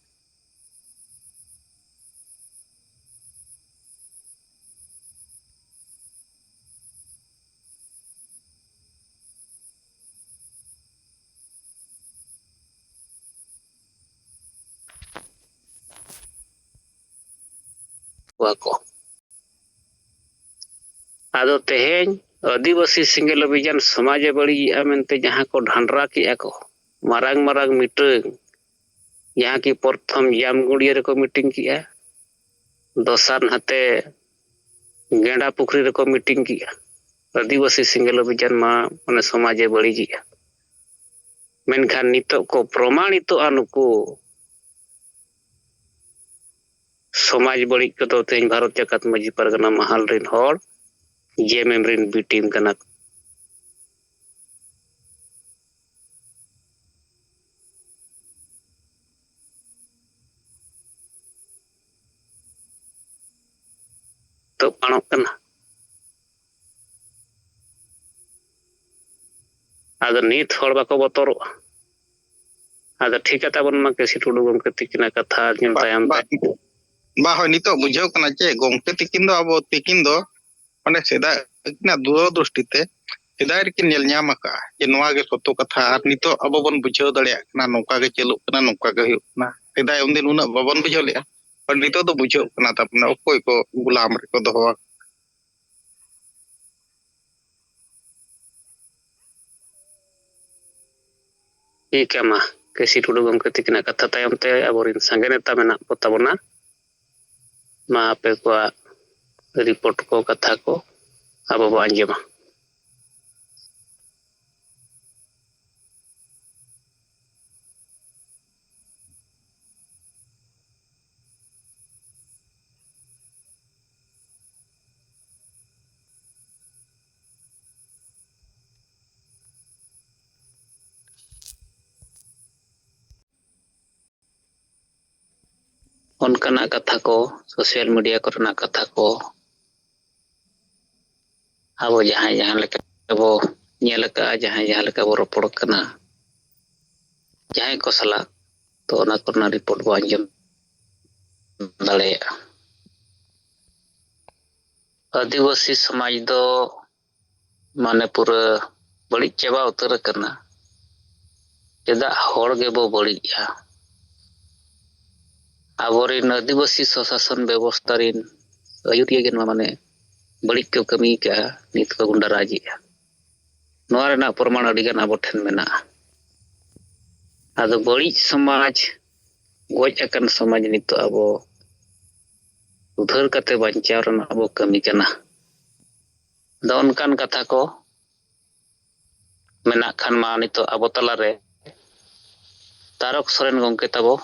ᱠᱚᱣᱟ ᱠᱚ᱾ ᱟᱫᱚ ᱛᱮᱦᱮᱧ ᱟᱹᱫᱤᱵᱟᱹᱥᱤ ᱥᱮᱸᱜᱮᱞ ᱚᱵᱷᱤᱡᱟᱱ ᱥᱚᱢᱟᱡᱽ ᱮ ᱵᱟᱹᱲᱤᱡᱮᱜᱼᱟ ᱢᱮᱱᱛᱮ ᱡᱟᱦᱟᱸ ᱠᱚ ᱰᱷᱟᱱᱰᱨᱟ ᱠᱮᱜᱼᱟ ᱠᱚ, ᱢᱟᱨᱟᱝ ᱢᱟᱨᱟᱝ ᱢᱤᱴᱟᱹᱝ, ᱡᱟᱦᱟᱸ ᱠᱤ ᱯᱨᱚᱛᱷᱚᱢ ᱡᱟᱢᱜᱩᱲᱤᱭᱟᱹ ᱨᱮᱠᱚ ᱢᱤᱴᱤᱝ ᱠᱮᱜᱼᱟ, ᱫᱚᱥᱟᱨ ᱱᱟᱛᱮ ᱜᱮᱸᱰᱟ ᱯᱩᱠᱷᱨᱤ ᱨᱮᱠᱚ ᱢᱤᱴᱤᱝ ᱠᱮᱜᱼᱟ᱾ ᱟᱹᱫᱤᱵᱟᱹᱥᱤ ᱥᱮᱸᱜᱮᱞ ᱚᱵᱷᱤᱡᱟᱱ ᱢᱟ ᱢᱟᱱᱮ ᱥᱚᱢᱟᱡᱽ ᱮ ᱵᱟᱹᱲᱤᱡᱮᱜᱼᱟ᱾ ᱢᱮᱱᱠᱷᱟᱱ ᱱᱤᱛᱚᱜ ᱠᱚ ᱯᱨᱚᱢᱟᱬᱤᱛᱚᱜᱼᱟ ᱱᱩᱠᱩ ᱥᱚᱢᱟᱡᱽ ᱵᱟᱹᱲᱤᱡ ᱠᱚᱫᱚ ᱛᱮᱦᱮᱧ ᱵᱷᱟᱨᱚᱛ ᱡᱟᱠᱟᱛ ᱢᱟᱹᱡᱷᱤ ᱯᱟᱨᱜᱟᱱᱟ ᱢᱟᱦᱟᱞ ᱨᱮᱱ ᱦᱚᱲ, ᱡᱮ ᱮᱢ ᱮᱢ ᱨᱮᱱ ᱵᱤ ᱴᱤᱢ ᱠᱟᱱᱟ ᱠᱚ᱾ ᱛᱚ ᱯᱟᱲᱚᱜ ᱠᱟᱱᱟ᱾ ᱟᱫᱚ ᱱᱤᱛ ᱦᱚᱲ ᱵᱟᱠᱚ ᱵᱚᱛᱚᱨᱚᱜᱼᱟ᱾ ᱟᱫᱚ ᱴᱷᱤᱠᱟ ᱛᱟᱵᱚᱱ ᱢᱟ ᱠᱮᱥᱤ ᱴᱩᱰᱩ ᱜᱚᱢᱠᱮ ᱛᱤᱠᱤᱱᱟᱜ ᱠᱟᱛᱷᱟ ᱟᱸᱡᱚᱢ ᱵᱟ-, ᱛᱟᱭᱚᱢ ᱵᱟ-, ᱛᱮ᱾ ᱵᱟ, ᱦᱳᱭ, ᱱᱤᱛᱚᱜ ᱵᱩᱡᱷᱟᱹᱣ ᱠᱟᱱᱟ ᱪᱮ ᱜᱚᱢᱠᱮ ᱛᱤᱠᱤᱱ ᱫᱚ, ᱟᱵᱚ ᱛᱤᱠᱤᱱ ᱫᱚ ᱢᱟᱱᱮ ᱥᱮᱫᱟᱭ ᱟᱹᱠᱤᱱᱟᱜ ᱫᱩᱨᱚᱫᱨᱤᱥᱴᱤ ᱛᱮ ᱥᱮᱫᱟᱭ ᱨᱮᱠᱤᱱ ᱧᱮᱞ ᱧᱟᱢ ᱟᱠᱟᱫᱼᱟ ᱡᱮ ᱱᱚᱣᱟ ᱜᱮ ᱥᱚᱛᱚ ᱠᱟᱛᱷᱟ, ᱟᱨ ᱱᱤᱛᱚᱜ ᱟᱵᱚ ᱵᱚᱱ ᱵᱩᱡᱷᱟᱹᱣ ᱫᱟᱲᱮᱭᱟᱜ ᱠᱟᱱᱟ ᱱᱚᱝᱠᱟ ᱜᱮ ᱪᱟᱹᱞᱩᱜ ᱠᱟᱱᱟ, ᱱᱚᱝᱠᱟ ᱜᱮ ᱦᱩᱭᱩᱜ ᱠᱟᱱᱟ᱾ ᱥᱮᱫᱟᱭ ᱩᱱᱫᱤᱱ ᱩᱱᱟᱹᱜ ᱵᱟᱵᱚᱱ ᱵᱩᱡᱷᱟᱹᱣ ᱞᱮᱫᱼᱟ, but ᱱᱤᱛᱚᱜ ᱫᱚ ᱵᱩᱡᱷᱟᱹᱜ ᱠᱟᱱᱟ, ᱛᱟᱨ ᱢᱟᱱᱮ ᱚᱠᱚᱭ ᱠᱚ ᱜᱩᱞᱟᱢ ᱨᱮᱠᱚ ᱫᱚᱦᱚ ᱟᱠᱟᱫ᱾ ᱴᱷᱤᱠ ᱜᱮᱭᱟ, ᱢᱟ ᱠᱮᱥᱤ ᱴᱩᱰᱩ ᱜᱚᱢᱠᱮ ᱛᱤᱠᱤᱱᱟᱜ ᱠᱟᱛᱷᱟ ᱛᱟᱭᱚᱢ ᱛᱮ ᱟᱵᱚᱨᱮᱱ ᱥᱟᱸᱜᱮ ᱱᱮᱛᱟ ᱢᱮᱱᱟᱜ ᱠᱚ ᱛᱟᱵᱚᱱᱟ, ᱢᱟ ᱟᱯᱮ ᱠᱚᱣᱟᱜ ᱨᱤᱯᱳᱨᱴ ᱠᱚ, ᱠᱟᱛᱷᱟ ᱠᱚ ᱟᱵᱚ ᱵᱚ ᱟᱸᱡᱚᱢᱟ᱾ ᱚᱱᱠᱟᱱᱟᱜ ᱠᱟᱛᱷᱟ ᱠᱚ, ᱥᱳᱥᱟᱞ ᱢᱤᱰᱤᱭᱟ ᱠᱚᱨᱮᱱᱟᱜ ᱠᱟᱛᱷᱟ ᱠᱚ, ᱟᱵᱚ ᱡᱟᱦᱟᱸᱭ ᱡᱟᱦᱟᱸ ᱞᱮᱠᱟ ᱵᱚ ᱧᱮᱞ ᱟᱠᱟᱫᱼᱟ, ᱡᱟᱦᱟᱸᱭ ᱡᱟᱦᱟᱸ ᱞᱮᱠᱟ ᱵᱚ ᱨᱚᱯᱚᱲ ᱠᱟᱱᱟ, ᱡᱟᱦᱟᱸᱭ ᱠᱚ ᱥᱟᱞᱟᱜ, ᱛᱚ ᱚᱱᱟ ᱠᱚᱨᱮᱱᱟᱜ ᱨᱤᱯᱳᱨᱴ ᱵᱚ ᱟᱸᱡᱚᱢ ᱫᱟᱲᱮᱭᱟᱜᱼᱟ᱾ ᱟᱹᱫᱤᱵᱟᱹᱥᱤ ᱥᱚᱢᱟᱡᱽ ᱫᱚ ᱢᱟᱱᱮ ᱯᱩᱨᱟᱹ ᱵᱟᱹᱲᱤᱡ ᱪᱟᱵᱟ ᱩᱛᱟᱹᱨ ᱟᱠᱟᱱᱟ᱾ ᱪᱮᱫᱟᱜ ᱦᱚᱲ ᱜᱮᱵᱚ ᱵᱟᱹᱲᱤᱡᱼᱟ? ᱟᱵᱚᱨᱮᱱ ᱟᱹᱫᱤᱵᱟᱹᱥᱤ ᱥᱚᱥᱟᱥᱚᱱ ᱵᱮᱵᱚᱥᱛᱷᱟ ᱨᱮᱱ ᱟᱹᱭᱩᱨᱤᱭᱟᱹ ᱜᱮ ᱱᱚᱣᱟ ᱢᱟᱱᱮ ᱵᱟᱹᱲᱤᱡ ᱠᱚ ᱠᱟᱹᱢᱤ ᱠᱟᱜᱼᱟ, ᱱᱤᱛ ᱠᱚ ᱜᱩᱱᱰᱟᱨᱟᱡᱮᱜᱼᱟ᱾ ᱱᱚᱣᱟ ᱨᱮᱱᱟᱜ ᱯᱨᱚᱢᱟᱬ ᱟᱹᱰᱤᱜᱟᱱ ᱟᱵᱚ ᱴᱷᱮᱱ ᱢᱮᱱᱟᱜᱼᱟ᱾ ᱟᱫᱚ ᱵᱟᱹᱲᱤᱡ ᱥᱚᱢᱟᱡᱽ, ᱜᱚᱡ ᱟᱠᱟᱱ ᱥᱚᱢᱟᱡᱽ ᱱᱤᱛᱚᱜ ᱟᱵᱚ ᱩᱫᱷᱟᱹᱨ ᱠᱟᱛᱮ ᱵᱟᱧᱪᱟᱣ ᱨᱮᱱᱟᱜ ᱵᱚ ᱠᱟᱹᱢᱤ ᱠᱟᱱᱟ᱾ ᱟᱫᱚ ᱚᱱᱠᱟᱱ ᱠᱟᱛᱷᱟ ᱠᱚ ᱢᱮᱱᱟᱜ ᱠᱷᱟᱱ ᱢᱟ ᱱᱤᱛᱚᱜ ᱟᱵᱚ ᱛᱟᱞᱟᱨᱮ ᱛᱟᱨᱚᱠ ᱥᱚᱨᱮᱱ ᱜᱚᱢᱠᱮ ᱛᱟᱵᱚ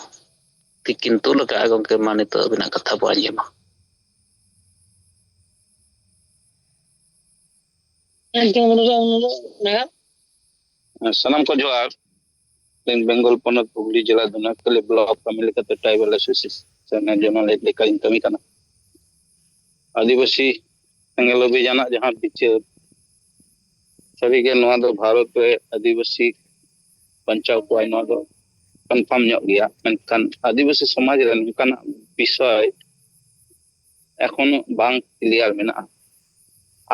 ᱛᱤᱠᱤᱱ ᱛᱩᱞ ᱟᱠᱟᱫᱼᱟ᱾ ᱜᱚᱢᱠᱮ, ᱢᱟ ᱱᱤᱛᱚᱜ ᱟᱹᱵᱤᱱᱟᱜ ᱠᱟᱛᱷᱟ ᱵᱚ ᱟᱸᱡᱚᱢᱟ᱾ ᱥᱟᱱᱟᱢ ᱠᱚ ᱡᱚᱦᱟᱨ᱾ ᱤᱧ ᱵᱮᱝᱜᱚᱞ ᱯᱚᱱᱚᱛ ᱦᱩᱜᱽᱞᱤ ᱡᱮᱞᱟ ᱫᱷᱩᱱᱟᱹᱠᱟᱹᱞᱤ ᱵᱞᱚᱠ ᱯᱷᱮᱢᱤᱞᱤ ᱠᱟᱛᱮ ᱴᱨᱟᱭᱵᱟᱞ ᱮᱥᱳᱥᱤᱭᱮᱥᱚᱱ ᱨᱮᱱᱟᱜ ᱡᱚᱱᱟᱞ ᱦᱮᱰ ᱞᱮᱠᱟᱧ ᱠᱟᱹᱢᱤ ᱠᱟᱱᱟ᱾ ᱟᱹᱫᱤᱵᱟᱹᱥᱤ ᱥᱮᱸᱜᱮᱞ ᱚᱵᱷᱤᱡᱟᱱᱟᱜ ᱡᱟᱦᱟᱸ ᱵᱤᱪᱟᱹᱨ, ᱥᱟᱹᱨᱤᱜᱮ ᱱᱚᱣᱟ ᱫᱚ ᱵᱷᱟᱨᱚᱛ ᱨᱮ ᱟᱹᱫᱤᱵᱟᱹᱥᱤ ᱵᱟᱧᱪᱟᱣ ᱠᱚᱣᱟᱭ, ᱱᱚᱣᱟ ᱫᱚ ᱠᱚᱱᱯᱷᱟᱨᱢ ᱧᱚᱜ ᱜᱮᱭᱟ᱾ ᱢᱮᱱᱠᱷᱟᱱ ᱟᱹᱫᱤᱵᱟᱹᱥᱤ ᱥᱚᱢᱟᱡᱽ ᱨᱮ ᱱᱚᱝᱠᱟᱱᱟᱜ ᱵᱤᱥᱚᱭ ᱮᱠᱷᱚᱱᱳ ᱵᱟᱝ ᱠᱞᱤᱭᱟᱨ ᱢᱮᱱᱟᱜᱼᱟ᱾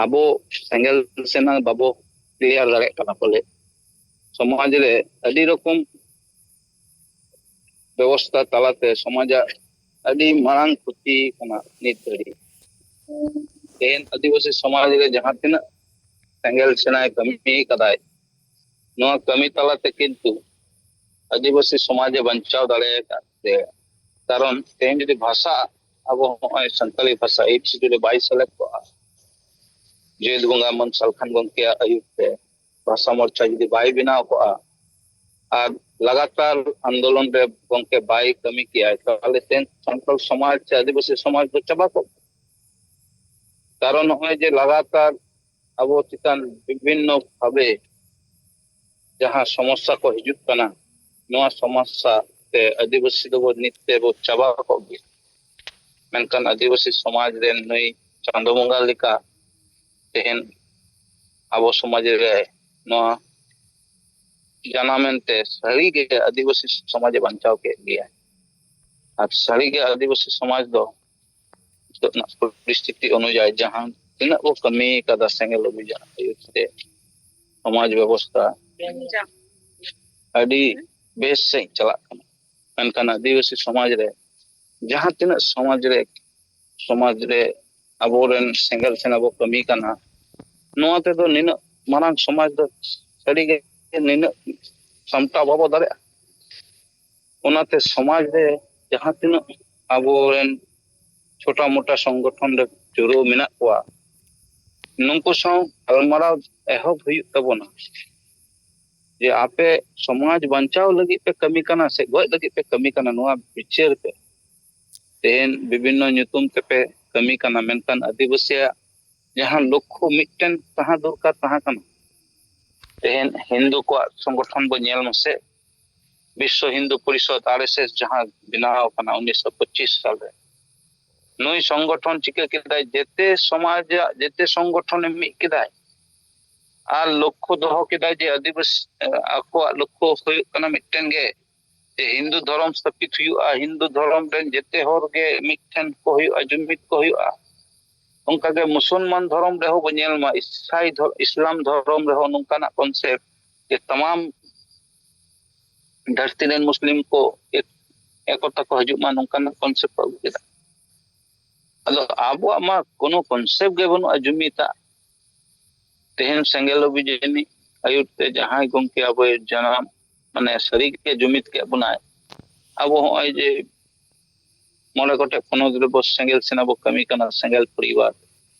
ᱟᱵᱚ ᱥᱮᱸᱜᱮᱞ ᱥᱮᱱᱟ ᱵᱟᱵᱚ ᱠᱞᱤᱭᱟᱨ ᱫᱟᱲᱮᱭᱟᱜ ᱠᱟᱱᱟ ᱵᱚᱞᱮ, ᱥᱚᱢᱟᱡᱽ ᱨᱮ ᱟᱹᱰᱤ ᱨᱚᱠᱚᱢ ᱵᱮᱵᱚᱥᱛᱷᱟ ᱛᱟᱞᱟᱛᱮ ᱥᱚᱢᱟᱡᱟᱜ ᱟᱹᱰᱤ ᱢᱟᱨᱟᱝ ᱠᱷᱚᱛᱤ ᱠᱟᱱᱟ ᱱᱤᱛ ᱫᱷᱟᱹᱨᱤᱡ᱾ ᱛᱮᱦᱮᱧ ᱟᱹᱫᱤᱵᱟᱹᱥᱤ ᱥᱚᱢᱟᱡᱽ ᱨᱮ ᱡᱟᱦᱟᱸ ᱛᱤᱱᱟᱹᱜ ᱥᱮᱸᱜᱮᱞ ᱥᱮᱱᱟᱭ ᱠᱟᱹᱢᱤ ᱠᱟᱫᱟᱭ, ᱱᱚᱣᱟ ᱠᱟᱹᱢᱤ ᱛᱟᱞᱟᱛᱮ ᱠᱤᱱᱛᱩ ᱟᱹᱫᱤᱵᱟᱹᱥᱤ ᱥᱚᱢᱟᱡᱽ ᱮ ᱵᱟᱧᱪᱟᱣ ᱫᱟᱲᱮ ᱟᱠᱟᱫ ᱛᱮ, ᱠᱟᱨᱚᱱ ᱛᱮᱦᱮᱧ ᱡᱩᱫᱤ ᱵᱷᱟᱥᱟ, ᱟᱵᱚ ᱱᱚᱜᱼᱚᱭ ᱥᱟᱱᱛᱟᱲᱤ ᱵᱷᱟᱥᱟ ᱮᱭᱤᱴ ᱥᱤᱰᱩᱞ ᱨᱮ ᱵᱟᱭ ᱥᱮᱞᱮᱫ ᱠᱚᱜᱼᱟ, ᱡᱚᱭᱮᱛ ᱵᱚᱸᱜᱟ ᱢᱚᱱ ᱥᱟᱞᱠᱷᱟᱱ ᱜᱚᱢᱠᱮᱭᱟᱜ ᱟᱹᱭᱩᱨ ᱛᱮ ᱵᱷᱟᱥᱟ ᱢᱳᱨᱪᱟ ᱡᱩᱫᱤ ᱵᱟᱭ ᱵᱮᱱᱟᱣ ᱠᱚᱜᱼᱟ ᱟᱨ ᱞᱟᱜᱟᱛᱟᱨ ᱟᱱᱫᱳᱞᱚᱱ ᱨᱮ ᱜᱚᱢᱠᱮ ᱵᱟᱭ ᱠᱟᱹᱢᱤ ᱠᱮᱭᱟ, ᱛᱟᱦᱚᱞᱮ ᱛᱮᱦᱮᱧ ᱥᱟᱱᱛᱟᱲ ᱥᱚᱢᱟᱡᱽ ᱥᱮ ᱟᱹᱫᱤᱵᱟᱹᱥᱤ ᱥᱚᱢᱟᱡᱽ ᱫᱚ ᱪᱟᱵᱟ ᱠᱚᱜ᱾ ᱠᱟᱨᱚᱱ ᱱᱚᱜᱼᱚᱭ ᱡᱮ ᱞᱟᱜᱟᱛᱟᱨ ᱟᱵᱚ ᱪᱮᱛᱟᱱ ᱵᱤᱵᱷᱤᱱᱱᱚ ᱵᱷᱟᱵᱮ ᱡᱟᱦᱟᱸ ᱥᱚᱢᱚᱥᱥᱟ ᱠᱚ ᱦᱤᱡᱩᱜ ᱠᱟᱱᱟ, ᱱᱚᱣᱟ ᱥᱚᱢᱚᱥᱥᱟ ᱛᱮ ᱟᱹᱫᱤᱵᱟᱹᱥᱤ ᱫᱚᱵᱚ ᱱᱤᱛ ᱛᱮᱵᱚ ᱪᱟᱵᱟ ᱠᱚᱜ ᱜᱮᱭᱟ᱾ ᱢᱮᱱᱠᱷᱟᱱ ᱟᱹᱫᱤᱵᱟᱹᱥᱤ ᱥᱚᱢᱟᱡᱽ ᱨᱮᱱ ᱱᱩᱭ ᱪᱟᱸᱫᱚ ᱵᱚᱸᱜᱟ ᱞᱮᱠᱟ ᱛᱮᱦᱮᱧ ᱟᱵᱚ ᱥᱚᱢᱟᱡᱽ ᱨᱮ ᱱᱚᱣᱟ ᱡᱟᱱᱟᱢ ᱮᱱᱛᱮ ᱥᱟᱹᱨᱤᱜᱮ ᱟᱹᱫᱤᱵᱟᱹᱥᱤ ᱥᱚᱢᱟᱡᱽ ᱮ ᱵᱟᱧᱪᱟᱣ ᱠᱮᱫ ᱜᱮᱭᱟ᱾ ᱟᱨ ᱥᱟᱹᱨᱤᱜᱮ ᱟᱹᱫᱤᱵᱟᱹᱥᱤ ᱥᱚᱢᱟᱡᱽ ᱫᱚ ᱱᱤᱛᱚᱜ ᱨᱮᱱᱟᱜ ᱯᱚᱨᱤᱥᱛᱷᱤᱛᱤ ᱚᱱᱩᱡᱟᱭᱤ ᱡᱟᱦᱟᱸ ᱛᱤᱱᱟᱹᱜ ᱵᱚ ᱠᱟᱹᱢᱤ ᱠᱟᱫᱟ ᱥᱮᱸᱜᱮᱞ ᱚᱵᱷᱤᱡᱟᱱ ᱟᱹᱭᱩᱨ ᱛᱮ, ᱥᱚᱢᱟᱡᱽ ᱵᱮᱵᱚᱥᱛᱷᱟ ᱟᱹᱰᱤ ᱵᱮᱥ ᱥᱟᱺᱦᱤᱡ ᱪᱟᱞᱟᱜ ᱠᱟᱱᱟ᱾ ᱢᱮᱱᱠᱷᱟᱱ ᱟᱹᱫᱤᱵᱟᱹᱥᱤ ᱥᱚᱢᱟᱡᱽ ᱨᱮ ᱡᱟᱦᱟᱸ ᱛᱤᱱᱟᱹᱜ ᱥᱚᱢᱟᱡᱽ ᱨᱮ ᱥᱚᱢᱟᱡᱽ ᱨᱮ ᱟᱵᱚᱨᱮᱱ ᱥᱮᱸᱜᱮᱞ ᱥᱮᱱᱟ ᱵᱚ ᱠᱟᱹᱢᱤ ᱠᱟᱱᱟ, ᱱᱚᱣᱟ ᱛᱮᱫᱚ ᱱᱤᱱᱟᱹᱜ ᱢᱟᱨᱟᱝ ᱥᱚᱢᱟᱡᱽ ᱫᱚ ᱥᱟᱹᱨᱤᱜᱮ ᱱᱤᱱᱟᱹᱜ ᱥᱟᱢᱴᱟᱣ ᱵᱟᱵᱚ ᱫᱟᱲᱮᱭᱟᱜᱼᱟ᱾ ᱚᱱᱟᱛᱮ ᱥᱚᱢᱟᱡᱽ ᱨᱮ ᱡᱟᱦᱟᱸ ᱛᱤᱱᱟᱹᱜ ᱟᱵᱚᱨᱮᱱ ᱪᱷᱳᱴᱟ ᱢᱳᱴᱟ ᱥᱚᱝᱜᱚᱴᱷᱚᱱ ᱨᱮ ᱡᱩᱲᱟᱹᱣ ᱢᱮᱱᱟᱜ ᱠᱚᱣᱟ, ᱱᱩᱠᱩ ᱥᱟᱶ ᱜᱟᱞᱢᱟᱨᱟᱣ ᱮᱦᱚᱵ ᱦᱩᱭᱩᱜ ᱛᱟᱵᱚᱱᱟ᱾ ᱡᱮ ᱟᱯᱮ ᱥᱚᱢᱟᱡᱽ ᱵᱟᱧᱪᱟᱣ ᱞᱟᱹᱜᱤᱫ ᱯᱮ ᱠᱟᱹᱢᱤ ᱠᱟᱱᱟ ᱥᱮ ᱜᱚᱡ ᱞᱟᱹᱜᱤᱫ ᱯᱮ ᱠᱟᱹᱢᱤ ᱠᱟᱱᱟ, ᱱᱚᱣᱟ ᱵᱤᱪᱟᱹᱨ ᱯᱮ᱾ ᱛᱮᱦᱮᱧ ᱵᱤᱵᱷᱤᱱᱱᱚ ᱧᱩᱛᱩᱢ ᱛᱮᱯᱮ ᱠᱟᱹᱢᱤ ᱠᱟᱱᱟ, ᱢᱮᱱᱠᱷᱟᱱ ᱟᱹᱫᱤᱵᱟᱹᱥᱤᱭᱟᱜ ᱡᱟᱦᱟᱸ ᱞᱚᱠᱠᱷᱚ ᱢᱤᱫᱴᱮᱱ ᱛᱟᱦᱮᱸ ᱫᱚᱨᱠᱟᱨ ᱛᱟᱦᱮᱸ ᱠᱟᱱᱟ, ᱛᱮᱦᱮᱧ ᱦᱤᱱᱫᱩ ᱠᱚᱣᱟᱜ ᱥᱚᱝᱜᱚᱴᱷᱚᱱ ᱵᱚ ᱧᱮᱞ ᱢᱟᱥᱮ, ᱵᱤᱥᱥᱚ ᱦᱤᱱᱫᱩ ᱯᱚᱨᱤᱥᱚᱫᱽ, ᱟᱨ ᱮᱥ ᱮᱥ, ᱡᱟᱦᱟᱸ ᱵᱮᱱᱟᱣ ᱟᱠᱟᱱᱟ ᱩᱱᱤᱥᱥᱚ ᱯᱚᱸᱪᱤᱥ ᱥᱟᱞᱨᱮ, ᱱᱩᱭ ᱥᱚᱝᱜᱚᱴᱷᱚᱱ ᱪᱤᱠᱟᱹ ᱠᱮᱫᱟᱭ, ᱡᱮᱛᱮ ᱥᱚᱢᱟᱡᱽ ᱟᱜ ᱡᱮᱛᱮ ᱥᱚᱝᱜᱚᱴᱷᱚᱱᱮ ᱢᱤᱫ ᱠᱮᱫᱟᱭ ᱟᱨ ᱞᱚᱠᱠᱷᱚ ᱫᱚᱦᱚ ᱠᱮᱫᱟᱭ ᱡᱮ ᱟᱹᱫᱤᱵᱟᱹᱥᱤ, ᱟᱠᱚᱣᱟᱜ ᱞᱚᱠᱠᱷᱚ ᱦᱩᱭᱩᱜ ᱠᱟᱱᱟ ᱢᱤᱫᱴᱮᱱ ᱜᱮ, ᱡᱮ ᱦᱤᱱᱫᱩ ᱫᱷᱚᱨᱚᱢ ᱥᱛᱷᱟᱯᱤᱛ ᱦᱩᱭᱩᱜᱼᱟ, ᱦᱤᱱᱫᱩ ᱫᱷᱚᱨᱚᱢ ᱨᱮᱱ ᱡᱮᱛᱮ ᱦᱚᱲ ᱜᱮ ᱢᱤᱫᱴᱷᱮᱱ ᱠᱚ ᱦᱩᱭᱩᱜᱼᱟ, ᱡᱩᱢᱤᱫ ᱠᱚ ᱦᱩᱭᱩᱜᱼᱟ᱾ ᱚᱱᱠᱟᱜᱮ ᱢᱩᱥᱚᱞᱢᱟᱱ ᱫᱷᱚᱨᱚᱢ ᱨᱮᱦᱚᱸ ᱵᱚ ᱧᱮᱞ ᱢᱟ, ᱤᱥᱟᱭ ᱫᱷᱚᱨ-, ᱤᱥᱞᱟᱢ ᱫᱷᱚᱨᱚᱢ ᱨᱮᱦᱚᱸ ᱱᱚᱝᱠᱟᱱᱟᱜ ᱠᱚᱱᱥᱮᱯᱴ ᱡᱮ ᱛᱟᱢᱟᱢ ᱫᱷᱟᱹᱨᱛᱤ ᱨᱮᱱ ᱢᱩᱥᱞᱤᱢ ᱠᱚ ᱮᱠ-, ᱮᱠᱚᱛᱟ ᱠᱚ ᱦᱤᱡᱩᱜ ᱢᱟ, ᱱᱚᱝᱠᱟᱱᱟᱜ ᱠᱚᱱᱥᱮᱯᱴ ᱠᱚ ᱟᱹᱜᱩ ᱠᱮᱫᱟ᱾ ᱟᱫᱚ ᱟᱵᱚᱣᱟᱜ ᱢᱟ ᱠᱳᱱᱳ ᱠᱚᱱᱥᱮᱯᱴ ᱜᱮ ᱵᱟᱹᱱᱩᱜᱼᱟ ᱡᱩᱢᱤᱫᱟᱜ᱾ ᱛᱮᱦᱮᱧ ᱥᱮᱸᱜᱮᱞ ᱚᱵᱷᱤᱡᱟᱱᱤ ᱟᱹᱭᱩᱨ ᱛᱮ ᱡᱟᱦᱟᱸᱭ ᱜᱚᱢᱠᱮ ᱟᱵᱚᱭ ᱡᱟᱱᱟᱢ, ᱢᱟᱱᱮ ᱥᱟᱹᱨᱤᱜᱮ ᱡᱩᱢᱤᱫ ᱠᱮᱫ ᱵᱚᱱᱟᱭ, ᱟᱵᱚ ᱦᱚᱸᱜᱼᱚᱭ ᱡᱮ ᱢᱚᱬᱮ ᱜᱚᱴᱮᱡ ᱯᱚᱱᱚᱛ ᱨᱮᱵᱚ ᱥᱮᱸᱜᱮᱞ ᱥᱮᱱᱟ ᱵᱚ ᱠᱟᱹᱢᱤ ᱠᱟᱱᱟ, ᱥᱮᱸᱜᱮᱞ ᱯᱚᱨᱤᱵᱟᱨ᱾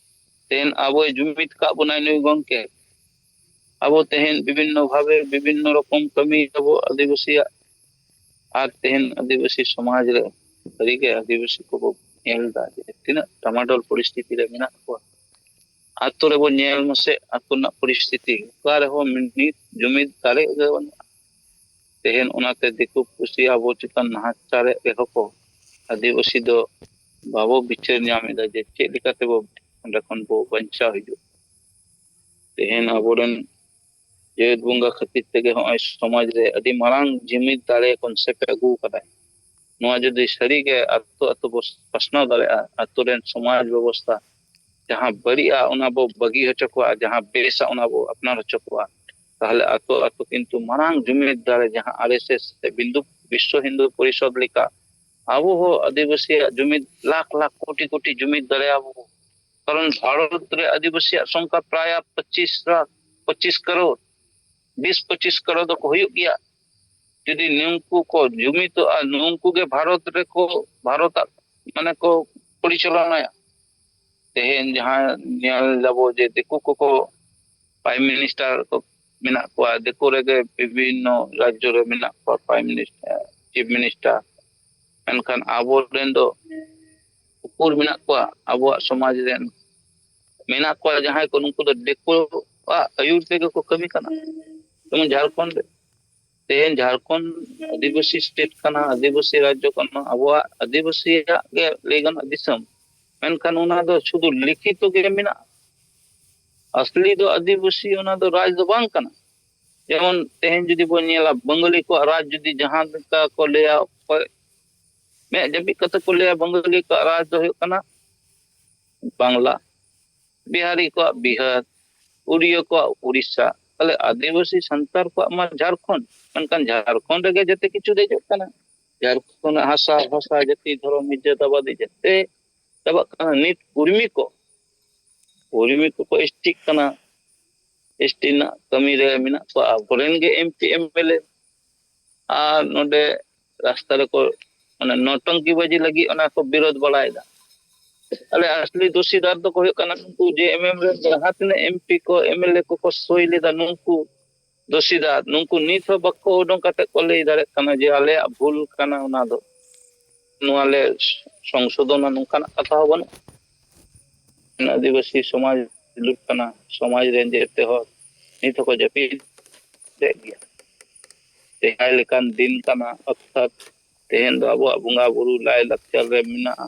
ᱛᱮᱦᱮᱧ ᱟᱵᱚᱭ ᱡᱩᱢᱤᱫ ᱠᱟᱜ ᱵᱚᱱᱟᱭ ᱱᱩᱭ ᱜᱚᱢᱠᱮ, ᱟᱵᱚ ᱛᱮᱦᱮᱧ ᱵᱤᱵᱷᱤᱱᱱᱚ ᱵᱷᱟᱵᱮ ᱵᱤᱵᱷᱤᱱᱱᱚ ᱨᱚᱠᱚᱢ ᱠᱟᱹᱢᱤ ᱟᱵᱚ ᱟᱹᱫᱤᱵᱟᱹᱥᱤᱭᱟᱜ, ᱟᱨ ᱛᱮᱦᱮᱧ ᱟᱹᱫᱤᱵᱟᱹᱥᱤ ᱥᱚᱢᱟᱡᱽ ᱨᱮ ᱥᱟᱹᱨᱤᱜᱮ ᱟᱹᱫᱤᱵᱟᱹᱥᱤ ᱠᱚᱵᱚ ᱧᱮᱞ ᱮᱫᱟ ᱡᱮ ᱛᱤᱱᱟᱹᱜ ᱰᱟᱢᱟᱰᱚᱞ ᱯᱚᱨᱤᱥᱛᱷᱤᱛᱤ ᱨᱮ ᱢᱮᱱᱟᱜ ᱠᱚᱣᱟ᱾ ᱟᱛᱳ ᱨᱮᱵᱚ ᱧᱮᱞ ᱢᱟᱥᱮ, ᱟᱛᱳ ᱨᱮᱱᱟᱜ ᱯᱚᱨᱤᱥᱛᱷᱤᱛᱤ ᱚᱠᱟ ᱨᱮᱦᱚᱸ ᱢᱤᱫ ᱡᱩᱢᱤᱫ ᱫᱟᱲᱮ ᱜᱮ ᱵᱟᱹᱱᱩᱜᱼᱟ᱾ ᱛᱮᱦᱮᱧ ᱚᱱᱟᱛᱮ ᱫᱤᱠᱩ ᱯᱩᱥᱤ ᱟᱵᱚ ᱪᱮᱛᱟᱱ ᱱᱟᱦᱟᱪᱟᱨᱮᱫ ᱨᱮᱦᱚᱸ ᱠᱚ, ᱟᱹᱫᱤᱵᱟᱹᱥᱤ ᱫᱚ ᱵᱟᱵᱚ ᱵᱤᱪᱟᱹᱨ ᱧᱟᱢ ᱮᱫᱟ ᱡᱮ ᱪᱮᱫ ᱞᱮᱠᱟ ᱛᱮᱵᱚ ᱚᱸᱰᱮ ᱠᱷᱚᱱ ᱵᱚ ᱵᱟᱧᱪᱟᱣ ᱦᱤᱡᱩᱜ᱾ ᱛᱮᱦᱮᱧ ᱟᱵᱚᱨᱮᱱ ᱡᱟᱹᱛ ᱵᱚᱸᱜᱟ ᱠᱷᱟᱹᱛᱤᱨ ᱛᱮᱜᱮ ᱦᱚᱸᱜᱼᱚᱭ ᱥᱚᱢᱟᱡᱽ ᱨᱮ ᱟᱹᱰᱤ ᱢᱟᱨᱟᱝ ᱡᱩᱢᱤᱫ ᱫᱟᱲᱮ ᱠᱚᱱᱥᱮᱯᱴ ᱮ ᱟᱹᱜᱩ ᱟᱠᱟᱫᱟᱭ᱾ ᱱᱚᱣᱟ ᱡᱩᱫᱤ ᱥᱟᱹᱨᱤᱜᱮ ᱟᱛᱳ ᱟᱛᱳ ᱵᱚ ᱯᱟᱥᱱᱟᱣ ᱫᱟᱲᱮᱭᱟᱜᱼᱟ, ᱟᱛᱳ ᱨᱮᱱ ᱥᱚᱢᱟᱡᱽ ᱵᱮᱵᱚᱥᱛᱷᱟ ᱡᱟᱦᱟᱸ ᱵᱟᱹᱲᱤᱡᱼᱟ ᱚᱱᱟ ᱵᱚ ᱵᱟᱹᱜᱤ ᱦᱚᱪᱚ ᱠᱚᱣᱟ, ᱡᱟᱦᱟᱸ ᱵᱮᱥᱟ ᱚᱱᱟ ᱵᱚ ᱟᱯᱱᱟᱨ ᱦᱚᱪᱚ ᱠᱚᱣᱟ, ᱛᱟᱦᱚᱞᱮ ᱟᱛᱳ ᱟᱛᱳ ᱠᱤᱱᱛᱩ ᱢᱟᱨᱟᱝ ᱡᱩᱢᱤᱫ ᱫᱟᱲᱮ ᱡᱟᱦᱟᱸ ᱟᱨ ᱮᱥ ᱮᱥ ᱥᱮ ᱵᱤᱱᱫᱩ ᱵᱤᱥᱥᱚ ᱦᱤᱱᱫᱩ ᱯᱚᱨᱤᱥᱚᱫᱽ ᱞᱮᱠᱟ ᱟᱵᱚ ᱦᱚᱸ ᱟᱹᱫᱤᱵᱟᱹᱥᱤᱭᱟᱜ ᱡᱩᱢᱤᱫ ᱞᱟᱠᱷ ᱞᱟᱠᱷ ᱠᱳᱴᱤ ᱠᱳᱴᱤ ᱡᱩᱢᱤᱫ ᱫᱟᱲᱮᱭᱟᱵᱚ᱾ ᱠᱟᱨᱚᱱ ᱵᱷᱟᱨᱚᱛ ᱨᱮ ᱟᱹᱫᱤᱵᱟᱹᱥᱤᱭᱟᱜ ᱥᱚᱝᱠᱷᱟ ᱯᱨᱟᱭ ᱯᱚᱸᱪᱤᱥ ᱞᱟᱠᱷ, ᱯᱚᱸᱪᱤᱥ ᱠᱟᱨᱳᱲ, ᱵᱤᱥ ᱯᱚᱸᱪᱤᱥ ᱠᱟᱨᱳᱲ ᱫᱚᱠᱚ ᱦᱩᱭᱩᱜ ᱜᱮᱭᱟ᱾ ᱡᱩᱫᱤ ᱱᱩᱠᱩ ᱠᱚ ᱡᱩᱢᱤᱫᱚᱜᱼᱟ, ᱱᱩᱠᱩ ᱜᱮ ᱵᱷᱟᱨᱚᱛ ᱨᱮᱠᱚ, ᱵᱷᱟᱨᱚᱛᱟᱜ ᱢᱟᱱᱮ ᱠᱚ ᱯᱚᱨᱤᱪᱟᱞᱚᱱᱟᱭᱟ᱾ ᱛᱮᱦᱮᱧ ᱡᱟᱦᱟᱸ ᱧᱮᱞ ᱫᱟᱵᱚ ᱡᱮ ᱫᱤᱠᱩ ᱠᱚᱠᱚ ᱯᱨᱟᱭᱤᱢ ᱢᱤᱱᱤᱥᱴᱟᱨ ᱠᱚ ᱢᱮᱱᱟᱜ ᱠᱚᱣᱟ, ᱫᱤᱠᱩ ᱨᱮᱜᱮ ᱵᱤᱵᱷᱤᱱᱱᱚ ᱨᱟᱡᱽᱡᱚ ᱨᱮ ᱢᱮᱱᱟᱜ ᱠᱚᱣᱟ ᱯᱨᱟᱭᱤᱢ ᱢᱤᱱᱤᱥᱴᱟᱨ, ᱪᱤᱯ ᱢᱤᱱᱤᱥᱴᱟᱨ᱾ ᱢᱮᱱᱠᱷᱟᱱ ᱟᱵᱚᱨᱮᱱ ᱫᱚ ᱩᱠᱩᱨ ᱢᱮᱱᱟᱜ ᱠᱚᱣᱟ? ᱟᱵᱚᱣᱟᱜ ᱥᱚᱢᱟᱡᱽ ᱨᱮᱱ ᱢᱮᱱᱟᱜ ᱠᱚᱣᱟ ᱡᱟᱦᱟᱸᱭ ᱠᱚ, ᱱᱩᱠᱩ ᱫᱚ ᱫᱤᱠᱩᱣᱟᱜ ᱟᱹᱭᱩᱨ ᱛᱮᱜᱮ ᱠᱚ ᱠᱟᱹᱢᱤ ᱠᱟᱱᱟ᱾ ᱡᱮᱢᱚᱱ ᱡᱷᱟᱲᱠᱷᱚᱸᱰ ᱨᱮ, ᱛᱮᱦᱮᱧ ᱡᱷᱟᱲᱠᱷᱚᱸᱰ ᱟᱹᱫᱤᱵᱟᱹᱥᱤ ᱥᱴᱮᱴ ᱠᱟᱱᱟ, ᱟᱹᱫᱤᱵᱟᱹᱥᱤ ᱨᱟᱡᱽᱡᱚ ᱠᱟᱱᱟ, ᱟᱵᱚᱣᱟᱜ ᱟᱹᱫᱤᱵᱟᱹᱥᱤᱭᱟᱜ ᱜᱮ ᱞᱟᱹᱭ ᱜᱟᱱᱚᱜᱼᱟ ᱫᱤᱥᱚᱢ, ᱢᱮᱱᱠᱷᱟᱱ ᱚᱱᱟ ᱫᱚ ᱥᱩᱫᱷᱩ ᱞᱤᱠᱷᱤᱛᱚ ᱜᱮ ᱢᱮᱱᱟᱜᱼᱟ᱾ ᱟᱥᱞᱤ ᱫᱚ ᱟᱹᱫᱤᱵᱟᱹᱥᱤ ᱚᱱᱟ ᱫᱚ ᱨᱟᱡᱽ ᱫᱚ ᱵᱟᱝ ᱠᱟᱱᱟ᱾ ᱡᱮᱢᱚᱱ ᱛᱮᱦᱮᱧ ᱡᱩᱫᱤ ᱵᱚᱱ ᱧᱮᱞᱟ, ᱵᱟᱝᱜᱟᱞᱤ ᱠᱚᱣᱟᱜ ᱨᱟᱡᱽ ᱡᱩᱫᱤ ᱡᱟᱦᱟᱸ ᱞᱮᱠᱟ ᱠᱚ ᱞᱟᱹᱭᱟ, ᱚᱠᱚᱭ ᱢᱮᱫ ᱡᱟᱹᱯᱤᱫ ᱠᱟᱛᱮ ᱠᱚ ᱞᱟᱹᱭᱟ ᱵᱟᱝᱜᱟᱞᱤ ᱠᱚᱣᱟᱜ ᱨᱟᱡᱽ ᱫᱚ ᱦᱩᱭᱩᱜ ᱠᱟᱱᱟ ᱵᱟᱝᱞᱟ, ᱵᱤᱦᱟᱨᱤ ᱠᱚᱣᱟᱜ ᱵᱤᱦᱟᱨ, ᱩᱲᱤᱭᱟ ᱠᱚᱣᱟᱜ ᱩᱲᱤᱥᱥᱟ, ᱛᱟᱦᱞᱮ ᱟᱹᱫᱤᱵᱟᱹᱥᱤ ᱥᱟᱱᱛᱟᱲ ᱠᱚᱣᱟᱜ ᱢᱟ ᱡᱷᱟᱲᱠᱷᱚᱸᱰ, ᱢᱮᱱᱠᱷᱟᱱ ᱡᱷᱟᱲᱠᱷᱚᱸᱰ ᱨᱮᱜᱮ ᱡᱚᱛᱚ ᱠᱤᱪᱷᱩ ᱫᱮᱡᱚᱜ ᱠᱟᱱᱟ᱾ ᱡᱷᱟᱲᱠᱷᱚᱸᱰ ᱨᱮᱱᱟᱜ ᱦᱟᱥᱟ, ᱵᱷᱟᱥᱟ, ᱡᱟᱹᱛᱤ, ᱫᱷᱚᱨᱚᱢ, ᱤᱡᱽᱡᱚᱛ ᱟᱵᱟᱫᱤ ᱡᱚᱛᱚ ᱪᱟᱵᱟᱜ ᱠᱟᱱᱟ᱾ ᱱᱤᱛ ᱩᱨᱢᱤ ᱠᱚ, ᱩᱨᱢᱤ ᱠᱚᱠᱚ ᱮᱥ ᱴᱤᱜ ᱠᱟᱱᱟ, ᱮᱥ ᱴᱤ ᱨᱮᱱᱟᱜ ᱠᱟᱹᱢᱤ ᱨᱮ ᱢᱮᱱᱟᱜ ᱠᱚᱣᱟ ᱟᱵᱚᱨᱮᱱ ᱜᱮ M P M L A. ᱟᱨ ᱱᱚᱰᱮ ᱨᱟᱥᱛᱟ ᱨᱮᱠᱚ, ᱢᱟᱱᱮ, ᱱᱚᱴᱚᱝᱠᱤ ᱵᱟᱹᱡᱤ ᱞᱟᱹᱜᱤᱫ ᱚᱱᱟ ᱠᱚ ᱵᱤᱨᱳᱫᱷ ᱵᱟᱲᱟᱭᱮᱫᱟ᱾ ᱟᱞᱮ ᱟᱥᱞᱤ ᱫᱳᱥᱤᱫᱟᱨ ᱫᱚᱠᱚ ᱦᱩᱭᱩᱜ ᱠᱟᱱᱟ ᱱᱩᱠᱩ ᱡᱮ ᱮᱢ ᱮᱢ ᱨᱮᱱ ᱡᱟᱦᱟᱸ ᱛᱤᱱᱟᱹᱜ ᱮᱢ ᱯᱤ ᱠᱚ, ᱮᱢ ᱮᱞ ᱮ ᱠᱚᱠᱚ ᱥᱳᱭ ᱞᱮᱫᱟ, ᱱᱩᱠᱩ ᱫᱳᱥᱤᱫᱟᱨ, ᱱᱩᱠᱩ ᱱᱤᱛ ᱦᱚᱸ ᱵᱟᱠᱚ ᱩᱰᱩᱝ ᱠᱟᱛᱮ ᱠᱚ ᱞᱟᱹᱭ ᱫᱟᱲᱮᱭᱟᱜ ᱠᱟᱱᱟ ᱡᱮ ᱟᱞᱮᱭᱟᱜ ᱵᱷᱩᱞ ᱠᱟᱱᱟ, ᱚᱱᱟ ᱫᱚ ᱱᱚᱣᱟ ᱞᱮ ᱥᱚᱝᱥᱳᱫᱷᱚᱱᱟ, ᱱᱚᱝᱠᱟᱱᱟᱜ ᱠᱟᱛᱷᱟ ᱦᱚᱸ ᱵᱟᱹᱱᱩᱜ᱾ ᱟᱹᱫᱤᱵᱟᱹᱥᱤ ᱥᱚᱢᱟᱡᱽ ᱞᱩᱴ ᱠᱟᱱᱟ, ᱥᱚᱢᱟᱡᱽ ᱨᱮᱱ ᱡᱮᱛᱮ ᱦᱚᱲ ᱱᱤᱛ ᱦᱚᱸᱠᱚ ᱡᱟᱹᱯᱤᱫ ᱮᱫ ᱜᱮᱭᱟ᱾ ᱛᱮᱦᱮᱧ ᱞᱮᱠᱟᱱ ᱫᱤᱱ ᱠᱟᱱᱟ, ᱚᱨᱛᱷᱟᱛ ᱛᱮᱦᱮᱧ ᱫᱚ ᱟᱵᱚᱣᱟᱜ ᱵᱚᱸᱜᱟ ᱵᱩᱨᱩ ᱞᱟᱭ ᱞᱟᱠᱪᱟᱨ ᱨᱮ ᱢᱮᱱᱟᱜᱼᱟ᱾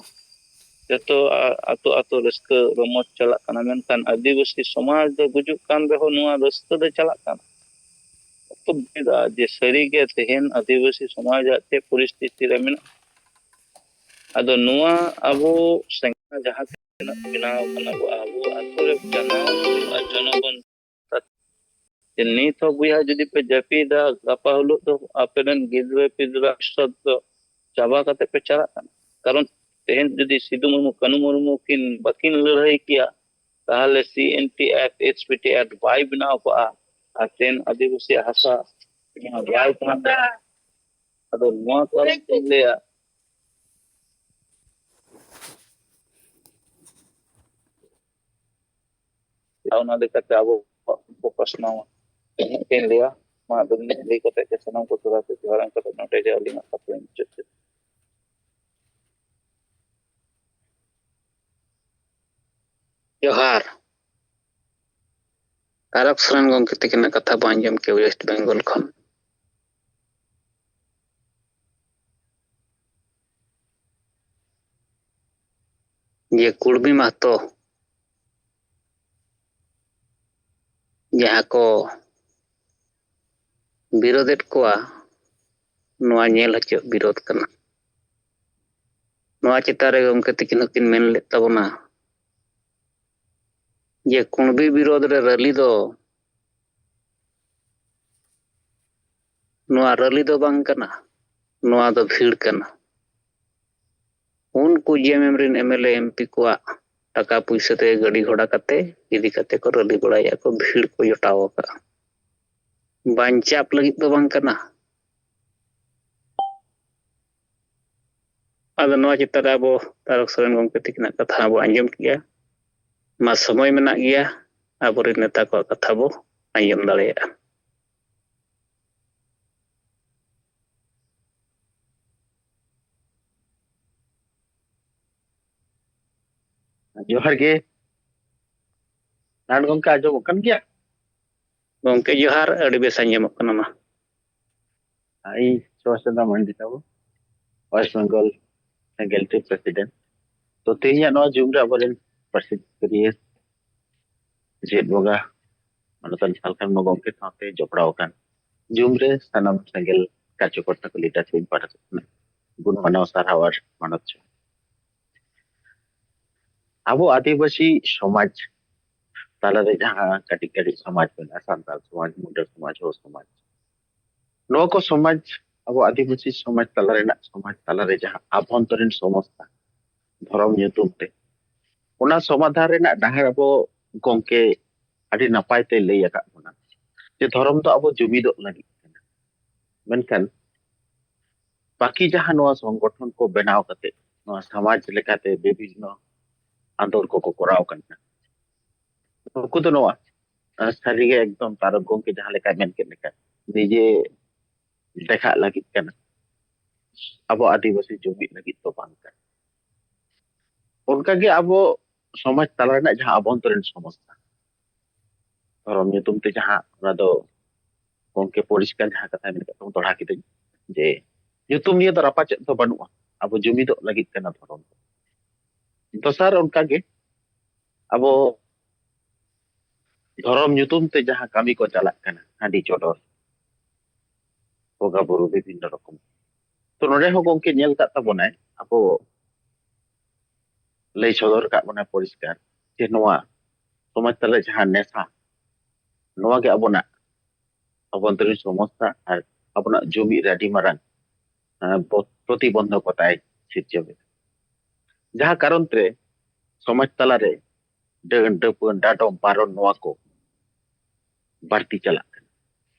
ᱡᱚᱛᱚ ᱟ-, ᱟᱛᱳ ᱟᱛᱳ ᱨᱟᱹᱥᱠᱟᱹ ᱨᱚᱢᱚᱡᱽ ᱪᱟᱞᱟᱜ ᱠᱟᱱᱟ, ᱢᱮᱱᱠᱷᱟᱱ ᱟᱹᱫᱤᱵᱟᱹᱥᱤ ᱥᱚᱢᱟᱡᱽ ᱫᱚ ᱜᱩᱡᱩᱜ ᱠᱟᱱ ᱨᱮᱦᱚᱸ ᱱᱚᱣᱟ ᱨᱟᱹᱥᱠᱟᱹ ᱫᱚ ᱪᱟᱞᱟᱜ ᱠᱟᱱᱟ᱾ ᱚᱠᱚᱭ ᱵᱩᱡᱷᱟᱹᱣ ᱫᱟ ᱡᱮ ᱥᱟᱹᱨᱤᱜᱮ ᱛᱮᱦᱮᱧ ᱟᱹᱫᱤᱵᱟᱹᱥᱤ ᱥᱚᱢᱟᱡᱟᱜ ᱪᱮᱫ ᱯᱚᱨᱤᱥᱛᱷᱤᱛᱤ ᱨᱮ ᱢᱮᱱᱟᱜᱼᱟ? ᱟᱫᱚ ᱱᱚᱣᱟ ᱟᱵᱚ ᱥᱮᱸᱜᱮᱞ ᱡᱟᱦᱟᱸ ᱛᱤᱱᱟᱹᱜ ᱵᱮᱱᱟᱣ ᱠᱟᱱᱟ ᱵᱚ, ᱟᱵᱚ ᱟᱛᱳ ᱨᱮ ᱡᱟᱱᱟᱢ ᱦᱩᱭᱩᱜᱼᱟ, ᱡᱚᱱᱚᱜᱚᱱ ᱡᱮ ᱱᱤᱛ ᱦᱚᱸ ᱵᱚᱭᱦᱟ ᱡᱩᱫᱤ ᱯᱮ ᱡᱟᱹᱯᱤᱫᱟ, ᱜᱟᱯᱟ ᱦᱤᱞᱳᱜ ᱫᱚ ᱟᱯᱮ ᱨᱮᱱ ᱜᱤᱫᱽᱨᱟᱹ ᱯᱤᱫᱽᱨᱟᱹ ᱵᱷᱚᱵᱤᱥᱥᱚᱛ ᱫᱚ ᱪᱟᱵᱟ ᱠᱟᱛᱮ ᱯᱮ ᱪᱟᱞᱟᱜ ᱠᱟᱱᱟ᱾ ᱠᱟᱨᱚᱱ ᱛᱮᱦᱮᱧ ᱡᱩᱫᱤ ᱥᱤᱫᱩ ᱢᱩᱨᱢᱩ, ᱠᱟᱹᱱᱩ ᱢᱩᱨᱢᱩ ᱠᱤᱱ ᱵᱟᱹᱠᱤᱱ ᱞᱟᱹᱲᱦᱟᱹᱭ ᱠᱮᱭᱟ, ᱛᱟᱦᱚᱞᱮ C N T act, S P T act ᱵᱟᱭ ᱵᱮᱱᱟᱣ ᱠᱚᱜᱼᱟ, ᱟᱨ ᱛᱮᱦᱮᱧ ᱟᱹᱫᱤᱵᱟᱹᱥᱤ ᱦᱟᱥᱟ ᱵᱟᱭ ᱛᱟᱦᱮᱸ ᱠᱚᱜᱼᱟ᱾ ᱟᱫᱚ ᱱᱚᱣᱟ ᱠᱟᱨᱚᱱ ᱛᱤᱧ ᱞᱟᱹᱭᱟ, ᱚᱱᱟ ᱞᱮᱠᱟᱛᱮ ᱟᱵᱚ ᱵᱚ ᱯᱟᱥᱱᱟᱣᱟ᱾ ᱤᱱᱟᱹᱜ ᱜᱤᱧ ᱞᱟᱹᱭᱟ᱾ ᱢᱟ ᱟᱫᱚ ᱱᱤᱱᱟᱹᱜ ᱞᱟᱹᱭ ᱠᱟᱛᱮ ᱜᱮ ᱥᱟᱱᱟᱢ ᱠᱚ ᱥᱟᱞᱟᱜ ᱛᱮ ᱡᱚᱦᱟᱨ ᱮᱢ ᱠᱟᱛᱮ ᱱᱚᱰᱮ ᱜᱮ ᱟᱹᱞᱤᱧᱟᱜ ᱠᱟᱛᱷᱟᱧ ᱢᱩᱪᱟᱹᱫ ᱠᱮᱫᱟ᱾ ᱡᱚᱦᱟᱨ᱾ ᱛᱟᱨᱚᱠ ᱥᱚᱨᱮᱱ ᱜᱚᱢᱠᱮ ᱛᱟᱹᱠᱤᱱᱟᱜ ᱠᱟᱛᱷᱟ ᱵᱚ ᱟᱸᱡᱚᱢ ᱠᱮᱫ ᱣᱮᱥᱴ ᱵᱮᱝᱜᱚᱞ ᱠᱷᱚᱱ᱾ ᱡᱮ ᱠᱩᱲᱢᱤ ᱢᱟᱦᱛᱚ ᱡᱟᱦᱟᱸ ᱠᱚ ᱵᱤᱨᱳᱫᱮᱫ ᱠᱚᱣᱟ, ᱱᱚᱣᱟ ᱧᱮᱞ ᱦᱚᱪᱚ ᱵᱤᱨᱳᱫ ᱠᱟᱱᱟ᱾ ᱱᱚᱣᱟ ᱪᱮᱛᱟᱱ ᱨᱮ ᱜᱚᱢᱠᱮ ᱛᱟᱹᱠᱤᱱ ᱦᱚᱸᱠᱤᱱ ᱢᱮᱱ ᱞᱮᱫ ᱛᱟᱵᱚᱱᱟ ᱡᱮ ᱠᱩᱬᱵᱤ ᱵᱤᱨᱳᱫ ᱨᱮ ᱨᱮᱞᱤ ᱫᱚ ᱱᱚᱣᱟ ᱨᱮᱞᱤ ᱫᱚ ᱵᱟᱝ ᱠᱟᱱᱟ, ᱱᱚᱣᱟ ᱫᱚ ᱵᱷᱤᱲ ᱠᱟᱱᱟ᱾ ᱩᱱᱠᱩ ᱡᱮ ᱮᱢ ᱮᱢ ᱨᱮᱱ M L A, M P ᱠᱚᱣᱟᱜ ᱴᱟᱠᱟ ᱯᱩᱭᱥᱟᱹ ᱛᱮ ᱜᱟᱹᱰᱤ ᱜᱷᱚᱲᱟ ᱠᱟᱛᱮ ᱤᱫᱤ ᱠᱟᱛᱮ ᱠᱚ ᱨᱮᱞᱤ ᱵᱟᱲᱟᱭᱮᱫᱼᱟ ᱠᱚ, ᱵᱷᱤᱲ ᱠᱚ ᱡᱚᱴᱟᱣ ᱟᱠᱟᱫᱼᱟ᱾ ᱵᱟᱧᱪᱟᱣ ᱞᱟᱹᱜᱤᱫ ᱫᱚ ᱵᱟᱝ ᱠᱟᱱᱟ᱾ ᱟᱫᱚ ᱱᱚᱣᱟ ᱪᱮᱛᱟᱱ ᱨᱮ ᱟᱵᱚ ᱛᱟᱨᱚᱠ ᱥᱚᱨᱮᱱ ᱜᱚᱢᱠᱮ ᱛᱟᱹᱠᱤᱱᱟᱜ ᱠᱟᱛᱷᱟ ᱵᱚ ᱟᱸᱡᱚᱢ ᱠᱮᱜᱼᱟ᱾ ᱢᱟ ᱥᱚᱢᱚᱭ ᱢᱮᱱᱟᱜ ᱜᱮᱭᱟ, ᱟᱵᱚᱨᱮᱱ ᱱᱮᱛᱟ ᱠᱚᱣᱟᱜ ᱠᱟᱛᱷᱟ ᱵᱚ ᱟᱸᱡᱚᱢ ᱫᱟᱲᱮᱭᱟᱜᱼᱟ᱾ ᱡᱚᱦᱟᱨ ᱜᱮ᱾ ᱱᱟᱴ ᱜᱚᱢᱠᱮ ᱟᱸᱡᱚᱢᱚᱜ ᱠᱟᱱ ᱜᱮᱭᱟ? ᱜᱚᱢᱠᱮ ᱡᱚᱦᱟᱨ, ᱟᱹᱰᱤ ᱵᱮᱥ ᱟᱸᱡᱚᱢᱚᱜ ᱠᱟᱱᱟ᱾ ᱢᱟ᱾ ᱤᱧ ᱥᱩᱵᱷᱟᱥ ᱪᱚᱱᱫᱨᱚ ᱢᱟᱱᱰᱤ ᱛᱟᱵᱚ, ᱳᱭᱮᱥᱴ ᱵᱮᱝᱜᱚᱞ ᱥᱮᱸᱜᱮᱞ ᱴᱤ ᱯᱨᱮᱥᱤᱰᱮᱱᱴ᱾ ᱛᱚ, ᱛᱮᱦᱮᱧᱟᱜ ᱱᱚᱣᱟ ᱡᱩᱢ ᱨᱮ ᱟᱵᱚᱨᱮᱱ ᱯᱟᱹᱨᱥᱤ ᱥᱩᱥᱟᱹᱨᱤᱭᱟᱹ ᱡᱮᱜᱮᱛ ᱵᱚᱸᱜᱟ ᱢᱟᱱᱚᱛᱟᱱ ᱥᱟᱞᱠᱷᱟᱱ ᱜᱚᱢᱠᱮ ᱥᱟᱶᱛᱮ ᱡᱚᱯᱲᱟᱣ ᱟᱠᱟᱱ ᱡᱩᱢ ᱨᱮ ᱥᱟᱱᱟᱢ ᱥᱮᱸᱜᱮᱞ ᱠᱟᱨᱡᱚᱠᱚᱨᱛᱟ ᱠᱚ ᱞᱤᱰᱟᱨᱥᱤᱯ ᱯᱟᱦᱴᱟ ᱥᱮᱫ ᱠᱷᱚᱱᱟᱜ ᱜᱩᱱ ᱢᱟᱱᱟᱣ ᱥᱟᱨᱦᱟᱣ ᱟᱨ ᱢᱟᱱᱚᱛ ᱡᱚᱦᱟᱨ᱾ ᱟᱵᱚ ᱟᱹᱫᱤᱵᱟᱹᱥᱤ ᱥᱚᱢᱟᱡᱽ ᱛᱟᱞᱟᱨᱮ ᱡᱟᱦᱟᱸ ᱠᱟᱹᱴᱤᱡ ᱠᱟᱹᱴᱤᱡ ᱥᱚᱢᱟᱡᱽ ᱢᱮᱱᱟᱜᱼᱟ, ᱥᱟᱱᱛᱟᱲ ᱥᱚᱢᱟᱡᱽ, ᱢᱩᱰᱟᱹ ᱥᱚᱢᱟᱡᱽ, ᱦᱳ ᱥᱚᱢᱟᱡᱽ, ᱱᱚᱣᱟ ᱠᱚ ᱥᱚᱢᱟᱡᱽ, ᱟᱵᱚ ᱟᱹᱫᱤᱵᱟᱹᱥᱤ ᱥᱚᱢᱟᱡᱽ ᱛᱟᱞᱟ ᱨᱮᱱᱟᱜ, ᱥᱚᱢᱟᱡᱽ ᱛᱟᱞᱟᱨᱮ ᱡᱟᱦᱟᱸ ᱟᱵᱷᱚᱱᱛᱚᱨᱤᱱ ᱥᱚᱢᱚᱥᱥᱟ ᱫᱷᱚᱨᱚᱢ ᱧᱩᱛᱩᱢ ᱛᱮ, ᱚᱱᱟ ᱥᱚᱢᱟᱫᱷᱟᱱ ᱨᱮᱱᱟᱜ ᱰᱟᱦᱟᱨ ᱟᱵᱚ ᱜᱚᱢᱠᱮ ᱟᱹᱰᱤ ᱱᱟᱯᱟᱭ ᱛᱮ ᱞᱟᱹᱭ ᱟᱠᱟᱫ ᱵᱚᱱᱟ ᱡᱮ ᱫᱷᱚᱨᱚᱢ ᱫᱚ ᱟᱵᱚ ᱡᱩᱢᱤᱫᱚᱜ ᱞᱟᱹᱜᱤᱫ ᱠᱟᱱᱟ᱾ ᱢᱮᱱᱠᱷᱟᱱ ᱵᱟᱹᱠᱤ ᱡᱟᱦᱟᱸ ᱱᱚᱣᱟ ᱥᱚᱝᱜᱚᱴᱷᱚᱱ ᱠᱚ ᱵᱮᱱᱟᱣ ᱠᱟᱛᱮ ᱱᱚᱣᱟ ᱥᱚᱢᱟᱡᱽ ᱞᱮᱠᱟᱛᱮ ᱵᱤᱵᱷᱤᱱᱱᱚ ᱟᱸᱫᱳᱲ ᱠᱚᱠᱚ ᱠᱚᱨᱟᱣ ᱠᱟᱱᱟ, ᱱᱩᱠᱩ ᱫᱚ ᱱᱚᱣᱟ, ᱟᱸ, ᱥᱟᱹᱨᱤᱜᱮ ᱮᱠᱫᱚᱢ ᱛᱟᱨᱚᱠ ᱜᱚᱢᱠᱮ ᱡᱟᱦᱟᱸ ᱞᱮᱠᱟᱭ ᱢᱮᱱ ᱠᱮᱫ ᱞᱮᱠᱟ, ᱱᱤᱡᱮ ᱫᱮᱠᱷᱟᱜ ᱞᱟᱹᱜᱤᱫ ᱠᱟᱱᱟ, ᱟᱵᱚ ᱟᱹᱫᱤᱵᱟᱹᱥᱤ ᱡᱩᱢᱤᱫ ᱞᱟᱹᱜᱤᱫ ᱫᱚ ᱵᱟᱝ ᱠᱟᱱᱟ᱾ ᱚᱱᱠᱟᱜᱮ ᱟᱵᱚ ᱥᱚᱢᱟᱡᱽ ᱛᱟᱞᱟ ᱨᱮᱱᱟᱜ ᱡᱟᱦᱟᱸ ᱟᱵᱷᱚᱱᱛᱚᱨᱤᱱ ᱥᱚᱢᱚᱥᱥᱟ, ᱫᱷᱚᱨᱚᱢ ᱧᱩᱛᱩᱢ ᱛᱮ ᱡᱟᱦᱟᱸ, ᱚᱱᱟ ᱫᱚ ᱜᱚᱢᱠᱮ ᱯᱚᱨᱤᱥᱠᱟᱨ ᱡᱟᱦᱟᱸ ᱠᱟᱛᱷᱟᱭ ᱢᱮᱱ ᱠᱟᱫ ᱛᱟᱵᱚᱱ ᱫᱚᱦᱲᱟ ᱠᱤᱫᱟᱹᱧ, ᱡᱮ ᱧᱩᱛᱩᱢ ᱱᱤᱭᱮ ᱫᱚ ᱨᱟᱯᱟᱪᱟᱜ ᱫᱚ ᱵᱟᱹᱱᱩᱜᱼᱟ, ᱟᱵᱚ ᱡᱩᱢᱤᱫᱚᱜ ᱞᱟᱹᱜᱤᱫ ᱠᱟᱱᱟ ᱫᱷᱚᱨᱚᱢ ᱫᱚ᱾ ᱫᱚᱥᱟᱨ ᱚᱱᱠᱟᱜᱮ ᱟᱵᱚ ᱫᱷᱚᱨᱚᱢ ᱧᱩᱛᱩᱢ ᱛᱮ ᱡᱟᱦᱟᱸ ᱠᱟᱹᱢᱤ ᱠᱚ ᱪᱟᱞᱟᱜ ᱠᱟᱱᱟ, ᱦᱟᱺᱰᱤ ᱪᱚᱰᱚᱨ, ᱵᱚᱸᱜᱟ ᱵᱩᱨᱩ ᱵᱤᱵᱷᱤᱱᱱᱚ ᱨᱚᱠᱚᱢ᱾ ᱛᱚ, ᱱᱚᱰᱮ ᱦᱚᱸ ᱜᱚᱢᱠᱮ ᱧᱮᱞ ᱠᱟᱜ ᱛᱟᱵᱚᱱᱟᱭ, ᱟᱵᱚ ᱞᱟᱹᱭ ᱥᱚᱫᱚᱨ ᱠᱟᱜ ᱵᱚᱱᱟᱭ ᱯᱚᱨᱤᱥᱠᱟᱨ ᱡᱮ ᱱᱚᱣᱟ ᱥᱚᱢᱟᱡᱽ ᱛᱟᱞᱟ ᱡᱟᱦᱟᱸ ᱱᱮᱥᱟ, ᱱᱚᱣᱟ ᱜᱮ ᱟᱵᱚᱱᱟᱜ ᱟᱵᱷᱚᱱᱛᱚᱨᱤᱱ ᱥᱚᱢᱚᱥᱥᱟ ᱟᱨ ᱟᱵᱚᱱᱟᱜ ᱡᱩᱢᱤᱫ ᱨᱮ ᱟᱹᱰᱤ ᱢᱟᱨᱟᱝ, ᱟᱸ, ᱵᱚ-, ᱯᱨᱚᱛᱤᱵᱚᱱᱫᱷᱚᱠᱚᱛᱟᱭ ᱥᱤᱨᱡᱟᱹᱣ ᱮᱫᱟ᱾ ᱡᱟᱦᱟᱸ ᱠᱟᱨᱚᱱ ᱛᱮ ᱥᱚᱢᱟᱡᱽ ᱛᱟᱞᱟᱨᱮ ᱰᱟᱹᱱ, ᱰᱟᱹᱯᱟᱹᱱ, ᱰᱟᱰᱚᱢ, ᱯᱟᱨᱚᱢ ᱱᱚᱣᱟ ᱠᱚ ᱵᱟᱹᱲᱛᱤ ᱪᱟᱞᱟᱜ ᱠᱟᱱᱟ᱾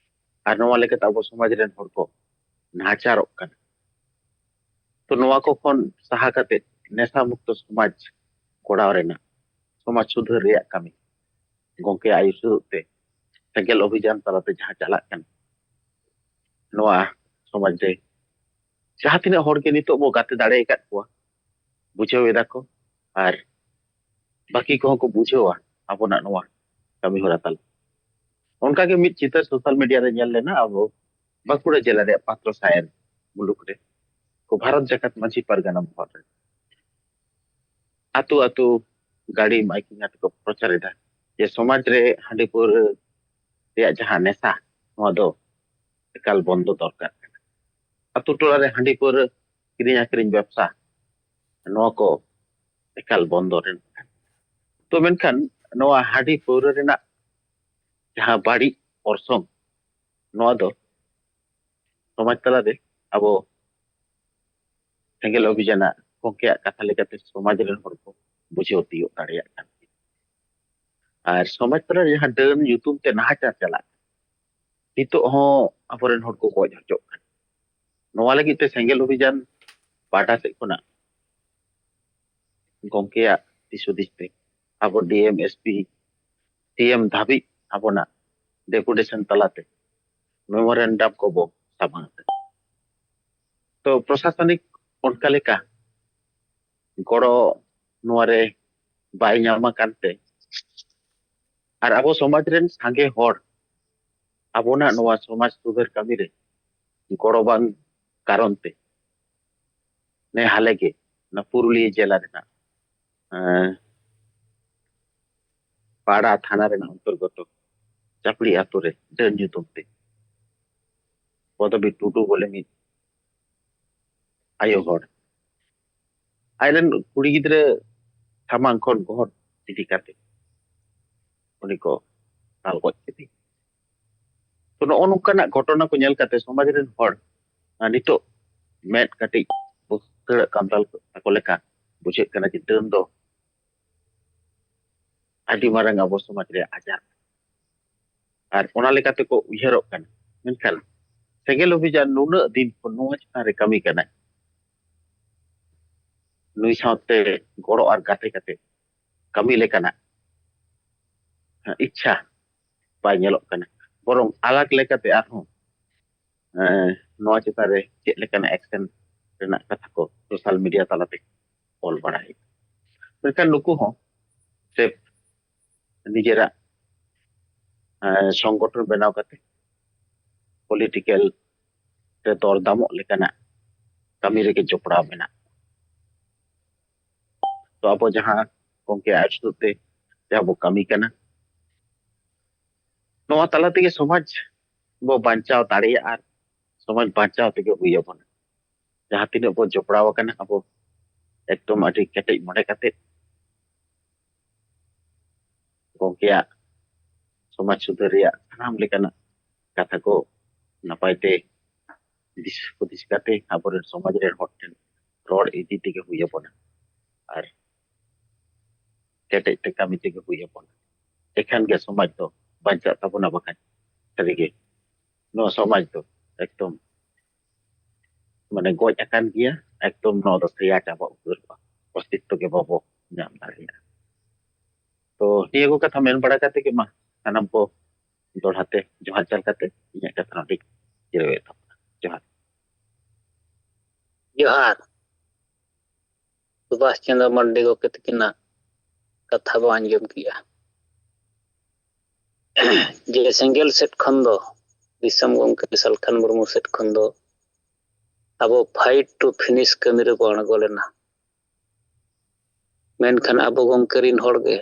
ᱟᱨ ᱱᱚᱣᱟ ᱞᱮᱠᱟᱛᱮ ᱟᱵᱚ ᱥᱚᱢᱟᱡᱽ ᱨᱮᱱ ᱦᱚᱲ ᱠᱚ ᱱᱟᱦᱟᱪᱟᱨᱚᱜ ᱠᱟᱱᱟ᱾ ᱛᱚ, ᱱᱚᱣᱟ ᱠᱚ ᱠᱷᱚᱱ ᱥᱟᱦᱟ ᱠᱟᱛᱮ ᱱᱮᱥᱟ ᱢᱩᱠᱛᱚ ᱥᱚᱢᱟᱡᱽ ᱠᱚᱨᱟᱣ ᱨᱮᱱᱟᱜ, ᱥᱚᱢᱟᱡᱽ ᱥᱩᱫᱷᱟᱹᱨ ᱨᱮᱭᱟᱜ ᱠᱟᱹᱢᱤ ᱜᱚᱢᱠᱮ ᱟᱹᱭᱩᱨ ᱥᱩᱨᱩᱜ ᱛᱮ ᱥᱮᱸᱜᱮᱞ ᱚᱵᱷᱤᱡᱟᱱ ᱛᱟᱞᱟᱛᱮ ᱡᱟᱦᱟᱸ ᱪᱟᱞᱟᱜ ᱠᱟᱱᱟ, ᱱᱚᱣᱟ ᱥᱚᱢᱟᱡᱽ ᱨᱮ ᱡᱟᱦᱟᱸ ᱛᱤᱱᱟᱹᱜ ᱦᱚᱲ ᱜᱮ ᱱᱤᱛᱚᱜ ᱵᱚ ᱜᱟᱛᱮ ᱫᱟᱲᱮ ᱟᱠᱟᱫ ᱠᱚᱣᱟ, ᱵᱩᱡᱷᱟᱹᱣ ᱮᱫᱟ ᱠᱚ, ᱟᱨ ᱵᱟᱹᱠᱤ ᱠᱚᱦᱚᱸ ᱠᱚ ᱵᱩᱡᱷᱟᱹᱣᱟ ᱟᱵᱚᱱᱟᱜ ᱱᱚᱣᱟ ᱠᱟᱹᱢᱤ ᱦᱚᱨᱟ ᱛᱟᱞᱟ᱾ ᱚᱱᱠᱟᱜᱮ ᱢᱤᱫ ᱪᱤᱛᱟᱹᱨ ᱥᱳᱥᱟᱞ ᱢᱤᱰᱤᱭᱟ ᱨᱮ ᱧᱮᱞ ᱞᱮᱱᱟ, ᱟᱵᱚ ᱵᱟᱸᱠᱩᱲᱟ ᱡᱮᱞᱟ ᱨᱮᱭᱟᱜ ᱯᱟᱛᱨᱚ ᱥᱟᱭᱮᱨ ᱢᱩᱞᱩᱠ ᱨᱮ ᱠᱚ ᱵᱷᱟᱨᱚᱛ ᱡᱟᱠᱟᱛ ᱢᱟᱹᱡᱷᱤ ᱯᱟᱨᱜᱟᱱᱟ ᱢᱚᱦᱚᱞ ᱨᱮ ᱟᱹᱛᱩ ᱟᱹᱛᱩ ᱜᱟᱹᱰᱤ ᱢᱟᱭᱠᱤᱝ ᱠᱟᱛᱮ ᱠᱚ ᱯᱨᱚᱪᱟᱨ ᱮᱫᱟ ᱡᱮ ᱥᱚᱢᱟᱡᱽ ᱨᱮ ᱦᱟᱺᱰᱤ ᱯᱟᱹᱣᱨᱟᱹ ᱨᱮᱭᱟᱜ ᱡᱟᱦᱟᱸ ᱱᱮᱥᱟ, ᱱᱚᱣᱟ ᱫᱚ ᱮᱠᱟᱞ ᱵᱚᱱᱫᱚ ᱫᱚᱨᱠᱟᱨ ᱠᱟᱱᱟ᱾ ᱟᱹᱛᱩ ᱴᱚᱞᱟ ᱨᱮ ᱦᱟᱺᱰᱤ ᱯᱟᱹᱣᱨᱟᱹ ᱠᱤᱨᱤᱧ ᱟᱹᱠᱷᱨᱤᱧ ᱵᱮᱵᱽᱥᱟ, ᱱᱚᱣᱟ ᱠᱚ ᱮᱠᱟᱞ ᱵᱚᱱᱫᱚ ᱨᱮᱱᱟᱜ ᱠᱟᱱᱟ᱾ ᱛᱚ ᱢᱮᱱᱠᱷᱟᱱ ᱱᱚᱣᱟ ᱦᱟᱺᱰᱤ ᱯᱟᱹᱣᱨᱟᱹ ᱨᱮᱱᱟᱜ ᱡᱟᱦᱟᱸ ᱵᱟᱹᱲᱤᱡ ᱚᱨᱥᱚᱝ, ᱱᱚᱣᱟ ᱫᱚ ᱥᱚᱢᱟᱡᱽ ᱛᱟᱞᱟᱨᱮ ᱟᱵᱚ ᱥᱮᱸᱜᱮᱞ ᱚᱵᱷᱤᱡᱟᱱᱟᱜ ᱜᱚᱢᱠᱮᱭᱟᱜ ᱠᱟᱛᱷᱟ ᱞᱮᱠᱟᱛᱮ ᱥᱚᱢᱟᱡᱽ ᱨᱮᱱ ᱦᱚᱲ ᱠᱚ ᱵᱩᱡᱷᱟᱹᱣ ᱛᱤᱭᱳᱜ ᱫᱟᱲᱮᱭᱟᱜ ᱠᱟᱱ ᱜᱮᱭᱟ᱾ ᱟᱨ ᱥᱚᱢᱟᱡᱽ ᱛᱟᱞᱟᱨᱮ ᱡᱟᱦᱟᱸ ᱰᱟᱹᱱ ᱧᱩᱛᱩᱢ ᱛᱮ ᱱᱟᱦᱟᱪᱟᱨ ᱪᱟᱞᱟᱜ ᱠᱟᱱᱟ, ᱱᱤᱛᱚᱜ ᱦᱚᱸ ᱟᱵᱚᱨᱮᱱ ᱦᱚᱲ ᱠᱚ ᱜᱚᱡ ᱦᱚᱪᱚᱜ ᱠᱟᱱᱟ᱾ ᱱᱚᱣᱟ ᱞᱟᱹᱜᱤᱫ ᱛᱮ ᱥᱮᱸᱜᱮᱞ ᱚᱵᱷᱤᱡᱟᱱ ᱯᱟᱦᱴᱟ ᱥᱮᱫ ᱠᱷᱚᱱᱟᱜ ᱜᱚᱢᱠᱮᱭᱟᱜ ᱫᱤᱥ ᱦᱩᱫᱤᱥ ᱛᱮ ᱟᱵᱚ ᱰᱤ ᱮᱢ, ᱮᱥ ᱯᱤ, ᱥᱤ ᱮᱢ ᱫᱷᱟᱹᱵᱤᱡ ᱟᱵᱚᱱᱟᱜ ᱰᱮᱯᱩᱴᱮᱥᱚᱱ ᱛᱟᱞᱟᱛᱮ ᱢᱮᱢᱳᱨᱮᱱᱰᱟᱢ ᱠᱚᱵᱚ ᱥᱟᱢᱟᱝ ᱟᱠᱟᱫᱟ᱾ ᱛᱚ ᱯᱨᱚᱥᱟᱥᱚᱱᱤᱠ ᱚᱱᱠᱟ ᱞᱮᱠᱟ ᱜᱚᱲᱚ ᱱᱚᱣᱟ ᱨᱮ ᱵᱟᱭ ᱧᱟᱢ ᱟᱠᱟᱱ ᱛᱮ ᱟᱨ ᱟᱵᱚ ᱥᱚᱢᱟᱡᱽ ᱨᱮᱱ ᱥᱟᱸᱜᱮ ᱦᱚᱲ ᱟᱵᱚᱱᱟᱜ ᱱᱚᱣᱟ ᱥᱚᱢᱟᱡᱽ ᱥᱩᱫᱷᱟᱹᱨ ᱠᱟᱹᱢᱤ ᱨᱮ ᱜᱚᱲᱚ ᱵᱟᱝ ᱠᱟᱨᱚᱱ ᱛᱮ ᱱᱮ ᱦᱟᱞᱮ ᱜᱮ ᱚᱱᱟ ᱯᱩᱨᱩᱞᱤᱭᱟᱹ ᱡᱮᱞᱟ ᱨᱮᱱᱟᱜ, ᱮᱸ, ᱯᱟᱲᱟ ᱛᱷᱟᱱᱟ ᱨᱮᱱᱟᱜ ᱚᱱᱛᱚᱨᱜᱚᱛᱚ ᱪᱟᱯᱲᱤ ᱟᱛᱳ ᱨᱮ ᱰᱟᱹᱱ ᱧᱩᱛᱩᱢ ᱛᱮ ᱯᱚᱫᱚᱵᱤ ᱴᱩᱰᱩ ᱵᱚᱞᱮ ᱢᱤᱫ ᱟᱭᱳ ᱦᱚᱲ ᱟᱡᱨᱮᱱ ᱠᱩᱲᱤ ᱜᱤᱫᱽᱨᱟᱹ ᱥᱟᱢᱟᱝ ᱠᱷᱚᱱ ᱜᱚᱦᱚᱲ ᱤᱫᱤ ᱠᱟᱛᱮ ᱩᱱᱤ ᱠᱚ ᱫᱟᱞ ᱜᱚᱡ ᱠᱮᱫᱮᱭᱟ᱾ ᱛᱚ ᱱᱚᱜᱼᱚ ᱱᱚᱝᱠᱟᱱᱟᱜ ᱜᱷᱚᱴᱚᱱᱟ ᱠᱚ ᱧᱮᱞ ᱠᱟᱛᱮ ᱥᱚᱢᱟᱡᱽ ᱨᱮᱱ ᱦᱚᱲ, ᱟᱨ ᱱᱤᱛᱚᱜ ᱢᱮᱫ ᱠᱟᱹᱴᱤᱡ ᱵᱩᱥᱟᱹᱲᱟᱜ ᱠᱟᱱ ᱛᱟᱠᱚ ᱞᱮᱠᱟ ᱵᱩᱡᱷᱟᱹᱜ ᱠᱟᱱᱟ ᱡᱮ ᱰᱟᱹᱱ ᱫᱚ ᱟᱹᱰᱤ ᱢᱟᱨᱟᱝ ᱟᱵᱚ ᱥᱚᱢᱟᱡᱽ ᱨᱮᱭᱟᱜ ᱟᱡᱟᱨ᱾ ᱟᱨ ᱚᱱᱟ ᱞᱮᱠᱟᱛᱮ ᱠᱚ ᱩᱭᱦᱟᱹᱨᱚᱜ ᱠᱟᱱᱟ᱾ ᱢᱮᱱᱠᱷᱟᱱ ᱥᱮᱸᱜᱮᱞ ᱚᱵᱷᱤᱡᱟᱱ ᱱᱩᱱᱟᱹᱜ ᱫᱤᱱ ᱠᱷᱚᱱ ᱱᱚᱣᱟ ᱪᱮᱛᱟᱱ ᱨᱮ ᱠᱟᱹᱢᱤ ᱠᱟᱱᱟᱭ, ᱱᱩᱭ ᱥᱟᱶᱛᱮ ᱜᱚᱲᱚ ᱟᱨ ᱜᱟᱛᱮ ᱠᱟᱛᱮ ᱠᱟᱹᱢᱤ ᱞᱮᱠᱟᱱᱟᱜ, ᱦᱮᱸ, ᱤᱪᱪᱷᱟ ᱵᱟᱭ ᱧᱮᱞᱚᱜ ᱠᱟᱱᱟ᱾ ᱵᱚᱨᱚᱝ ᱟᱞᱟᱜᱽ ᱞᱮᱠᱟᱛᱮ ᱟᱨᱦᱚᱸ, ᱮᱸ, ᱱᱚᱣᱟ ᱪᱮᱛᱟᱱ ᱨᱮ ᱪᱮᱫ ᱞᱮᱠᱟᱱᱟᱜ ᱮᱠᱥᱮᱱ ᱨᱮᱱᱟᱜ ᱠᱟᱛᱷᱟ ᱠᱚ ᱥᱳᱥᱟᱞ ᱢᱤᱰᱤᱭᱟ ᱛᱟᱞᱟᱛᱮ ᱚᱞ ᱵᱟᱲᱟᱭ ᱦᱩᱭᱩᱜ ᱠᱟᱱᱟ᱾ ᱢᱮᱱᱠᱷᱟᱱ ᱱᱩᱠᱩ ᱦᱚᱸ ᱥᱮ ᱱᱤᱡᱮᱨᱟᱜ, ᱮᱸ, ᱥᱚᱝᱜᱚᱴᱷᱚᱱ ᱵᱮᱱᱟᱣ ᱠᱟᱛᱮ ᱯᱚᱞᱤᱴᱤᱠᱮᱞ ᱨᱮ ᱫᱚᱨᱫᱟᱢᱚᱜ ᱞᱮᱠᱟᱱᱟᱜ ᱠᱟᱹᱢᱤ ᱨᱮᱜᱮ ᱡᱚᱯᱲᱟᱣ ᱢᱮᱱᱟᱜ ᱠᱚᱣᱟ᱾ ᱛᱚ ᱟᱵᱚ ᱡᱟᱦᱟᱸ ᱜᱚᱢᱠᱮ ᱟᱹᱭᱩᱨ ᱛᱮ ᱡᱟᱦᱟᱸ ᱵᱚ ᱠᱟᱹᱢᱤ ᱠᱟᱱᱟ, ᱱᱚᱣᱟ ᱛᱟᱞᱟ ᱛᱮᱜᱮ ᱥᱚᱢᱟᱡᱽ ᱵᱚ ᱵᱟᱧᱪᱟᱣ ᱫᱟᱲᱮᱭᱟᱜᱼᱟ ᱟᱨ ᱥᱚᱢᱟᱡᱽ ᱵᱟᱧᱪᱟᱣ ᱛᱮᱜᱮ ᱦᱩᱭ ᱟᱵᱚᱱᱟ᱾ ᱡᱟᱦᱟᱸ ᱛᱤᱱᱟᱹᱜ ᱵᱚ ᱡᱚᱯᱲᱟᱣ ᱟᱠᱟᱱᱟ, ᱟᱵᱚ ᱮᱠᱫᱚᱢ ᱟᱹᱰᱤ ᱠᱮᱴᱮᱡ ᱢᱚᱱᱮ ᱠᱟᱛᱮ ᱜᱚᱢᱠᱮᱭᱟᱜ ᱥᱚᱢᱟᱡᱽ ᱥᱩᱫᱷᱟᱹᱨ ᱨᱮᱭᱟᱜ ᱥᱟᱱᱟᱢ ᱞᱮᱠᱟᱱᱟᱜ ᱠᱟᱛᱷᱟ ᱠᱚ ᱱᱟᱯᱟᱭ ᱛᱮ ᱫᱤᱥ ᱦᱩᱫᱤᱥ ᱠᱟᱛᱮ ᱟᱵᱚᱨᱮᱱ ᱥᱚᱢᱟᱡᱽ ᱨᱮᱱ ᱦᱚᱲ ᱴᱷᱮᱱ ᱨᱚᱲ ᱤᱫᱤ ᱛᱮᱜᱮ ᱦᱩᱭ ᱟᱵᱚᱱᱟ ᱟᱨ ᱠᱮᱴᱮᱡ ᱛᱮ ᱠᱟᱹᱢᱤ ᱛᱮᱜᱮ ᱦᱩᱭ ᱟᱵᱚᱱᱟ᱾ ᱮᱠᱷᱟᱱ ᱜᱮ ᱥᱚᱢᱟᱡᱽ ᱫᱚ ᱵᱟᱧᱪᱟᱜ ᱛᱟᱵᱚᱱᱟ, ᱵᱟᱠᱷᱟᱱ ᱥᱟᱹᱨᱤᱜᱮ ᱱᱚᱣᱟ ᱥᱚᱢᱟᱡᱽ ᱫᱚ ᱮᱠᱫᱚᱢ ᱢᱟᱱᱮ ᱜᱚᱡ ᱟᱠᱟᱱ ᱜᱮᱭᱟ, ᱮᱠᱫᱚᱢ ᱱᱚᱣᱟ ᱫᱚ ᱥᱮᱭᱟ ᱪᱟᱵᱟ ᱩᱛᱟᱹᱨᱚᱜᱼᱟ, ᱚᱥᱛᱤᱛᱛᱚ ᱜᱮ ᱵᱟᱵᱚ ᱧᱟᱢ ᱫᱟᱲᱮᱭᱟᱜᱼᱟ᱾ ᱛᱚ ᱱᱤᱭᱟᱹ ᱠᱚ ᱠᱟᱛᱷᱟ ᱢᱮᱱ ᱵᱟᱲᱟ ᱠᱟᱛᱮ ᱜᱮ ᱢᱟ ᱥᱟᱱᱟᱢ ᱠᱚ ᱫᱚᱦᱲᱟ ᱛᱮ ᱡᱚᱦᱟᱨ ᱪᱟᱞ ᱠᱟᱛᱮ ᱤᱧᱟᱹᱜ ᱠᱟᱛᱷᱟ ᱱᱚᱰᱮ ᱡᱤᱨᱟᱹᱣᱮᱫ ᱛᱟᱵᱚᱱᱟ᱾ ᱡᱚᱦᱟᱨ᱾ ᱡᱚᱦᱟᱨ᱾ ᱥᱩᱵᱷᱟᱥ ᱪᱚᱸᱫᱽᱨᱚ ᱢᱟᱨᱰᱤ ᱜᱚᱢᱠᱮ ᱛᱟᱹᱠᱤᱱᱟᱜ ᱠᱟᱛᱷᱟ ᱵᱚ ᱟᱸᱡᱚᱢ ᱠᱮᱜᱼᱟ᱾ ᱡᱮ ᱥᱮᱸᱜᱮᱞ ᱥᱮᱫ ᱠᱷᱚᱱ ᱫᱚ, ᱫᱤᱥᱚᱢ ᱜᱚᱢᱠᱮ ᱥᱟᱞᱠᱷᱟᱱ ᱢᱩᱨᱢᱩ ᱥᱮᱫ ᱠᱷᱚᱱ ᱫᱚ ᱟᱵᱚ fight to finish ᱠᱟᱹᱢᱤ ᱨᱮᱵᱚ ᱟᱬᱜᱚ ᱞᱮᱱᱟ᱾ ᱢᱮᱱᱠᱷᱟᱱ ᱟᱵᱚ ᱜᱚᱢᱠᱮ ᱨᱤᱱ ᱦᱚᱲ ᱜᱮ,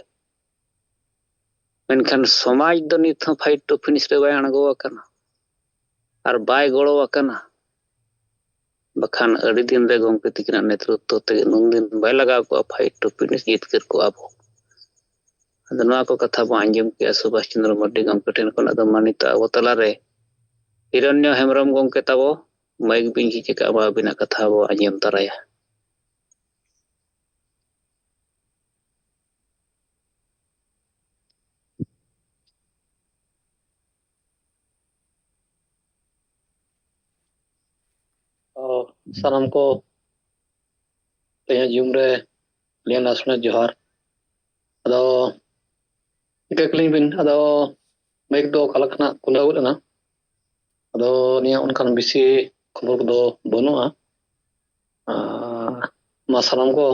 ᱢᱮᱱᱠᱷᱟᱱ ᱥᱚᱢᱟᱡᱽ ᱫᱚ ᱱᱤᱛ ᱦᱚᱸ fight to finish ᱨᱮ ᱵᱟᱭ ᱟᱬᱜᱚ ᱟᱠᱟᱱᱟ᱾ ᱟᱨ ᱵᱟᱭ ᱜᱚᱲᱚ ᱟᱠᱟᱱᱟ᱾ ᱵᱟᱠᱷᱟᱱ ᱟᱹᱰᱤ ᱫᱤᱱ ᱨᱮ ᱜᱚᱢᱠᱮ ᱛᱤᱠᱤᱱᱟᱜ ᱱᱮᱛᱨᱤᱛᱵ ᱛᱮᱜᱮ ᱱᱩᱱ ᱫᱤᱱ ᱵᱟᱭ ᱞᱟᱜᱟᱣ ᱠᱚᱜᱼᱟ, fight to finish ᱡᱤᱛᱠᱟᱹᱨ ᱠᱚᱜᱼᱟ ᱵᱚ᱾ ᱟᱫᱚ ᱱᱚᱣᱟ ᱠᱚ ᱠᱟᱛᱷᱟ ᱵᱚ ᱟᱸᱡᱚᱢ ᱠᱮᱜᱼᱟ ᱥᱩᱵᱷᱟᱥ ᱪᱚᱸᱫᱽᱨᱚ ᱢᱟᱨᱰᱤ ᱜᱚᱢᱠᱮ ᱴᱷᱮᱱ ᱠᱷᱚᱱ᱾ ᱟᱫᱚ ᱢᱟ ᱱᱤᱛᱚᱜ ᱟᱵᱚ ᱛᱟᱞᱟᱨᱮ ᱦᱤᱨᱚᱱᱭᱚ ᱦᱮᱢᱵᱨᱚᱢ ᱜᱚᱢᱠᱮ ᱛᱟᱵᱚ ᱢᱟᱭᱤᱠ ᱵᱤᱧ ᱡᱷᱤᱡ ᱟᱠᱟᱫ, ᱟᱵᱚ ᱟᱹᱵᱤᱱᱟᱜ ᱠᱟᱛᱷᱟ ᱵᱚ ᱟᱸᱡᱚᱢ ᱛᱟᱨᱟᱭᱟ᱾ ᱚ, ᱥᱟᱱᱟᱢ ᱠᱚ ᱛᱮᱦᱮᱧᱟᱜ ᱡᱩᱢ ᱨᱮ ᱟᱹᱞᱤᱧᱟᱜ ᱞᱟᱥᱱᱟ ᱡᱚᱦᱟᱨ᱾ ᱟᱫᱚ ᱤᱠᱟᱹ ᱠᱟᱹᱞᱤᱧ ᱵᱤᱱ, ᱟᱫᱚ ᱢᱟᱭᱤᱠ ᱫᱚ ᱚᱠᱟ ᱞᱮᱠᱟᱱᱟᱜ ᱠᱷᱩᱞᱟᱹᱣ ᱜᱚᱫ ᱮᱱᱟ, ᱟᱫᱚ ᱱᱤᱭᱟᱹ ᱚᱱᱠᱟᱱ ᱵᱮᱥᱤ ᱠᱷᱚᱵᱚᱨ ᱠᱚᱫᱚ ᱵᱟᱹᱱᱩᱜᱼᱟ᱾ ᱟᱨ ᱢᱟ ᱥᱟᱱᱟᱢ ᱠᱚ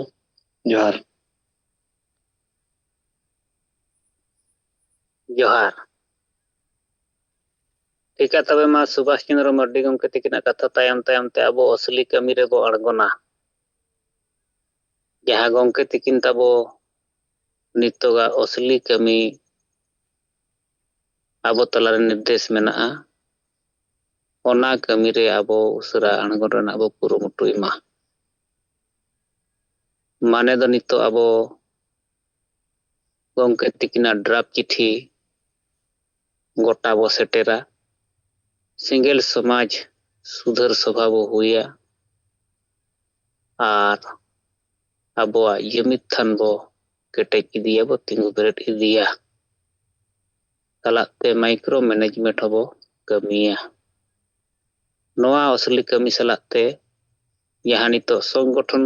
ᱡᱚᱦᱟᱨ᱾ ᱡᱚᱦᱟᱨ᱾ ᱴᱷᱤᱠᱟ, ᱛᱚᱵᱮ ᱢᱟ ᱥᱩᱵᱷᱟᱥ ᱪᱚᱸᱫᱽᱨᱚ ᱢᱟᱨᱰᱤ ᱜᱚᱢᱠᱮ ᱛᱤᱠᱤᱱᱟᱜ ᱠᱟᱛᱷᱟ ᱛᱟᱭᱚᱢ ᱛᱟᱭᱚᱢ ᱛᱮ ᱟᱵᱚ ᱟᱹᱥᱞᱤ ᱠᱟᱹᱢᱤ ᱨᱮᱵᱚ ᱟᱬᱜᱚᱱᱟ᱾ ᱡᱟᱦᱟᱸ ᱜᱚᱢᱠᱮ ᱛᱤᱠᱤᱱ ᱛᱟᱵᱚ ᱱᱤᱛᱚᱜᱟᱜ ᱟᱹᱥᱞᱤ ᱠᱟᱹᱢᱤ ᱟᱵᱚ ᱛᱟᱞᱟᱨᱮ ᱱᱤᱨᱫᱮᱥ ᱢᱮᱱᱟᱜᱼᱟ, ᱚᱱᱟ ᱠᱟᱹᱢᱤ ᱨᱮ ᱟᱵᱚ ᱩᱥᱟᱹᱨᱟ ᱟᱬᱜᱚᱱ ᱨᱮᱱᱟᱜ ᱵᱚ ᱠᱩᱨᱩᱢᱩᱴᱩᱭ ᱢᱟ᱾ ᱢᱟᱱᱮ ᱫᱚ ᱱᱤᱛᱚᱜ ᱟᱵᱚ ᱜᱚᱢᱠᱮ ᱛᱤᱠᱤᱱᱟᱜ ᱰᱨᱟᱯ ᱪᱤᱴᱷᱤ ᱜᱚᱴᱟ ᱵᱚ ᱥᱮᱴᱮᱨᱟ᱾ ᱥᱮᱸᱜᱮᱞ ᱥᱚᱢᱟᱡᱽ ᱥᱩᱫᱷᱟᱹᱨ ᱥᱚᱵᱷᱟ ᱵᱚ ᱦᱩᱭᱟ ᱟᱨ ᱟᱵᱚᱣᱟᱜ ᱡᱩᱢᱤᱫ ᱛᱷᱟᱱ ᱵᱚ ᱠᱮᱴᱮᱡ ᱤᱫᱤᱭᱟ, ᱵᱚ ᱛᱤᱸᱜᱩ ᱵᱮᱨᱮᱫ ᱤᱫᱤᱭᱟ᱾ ᱥᱟᱞᱟᱜ ᱛᱮ ᱢᱟᱭᱠᱨᱳ ᱢᱮᱱᱮᱡᱽᱢᱮᱱᱴ ᱦᱚᱸᱵᱚ ᱠᱟᱹᱢᱤᱭᱟ᱾ ᱱᱚᱣᱟ ᱟᱹᱥᱞᱤ ᱠᱟᱹᱢᱤ ᱥᱟᱞᱟᱜ ᱛᱮ ᱡᱟᱦᱟᱸ ᱱᱤᱛᱚᱜ ᱥᱚᱝᱜᱚᱴᱷᱚᱱ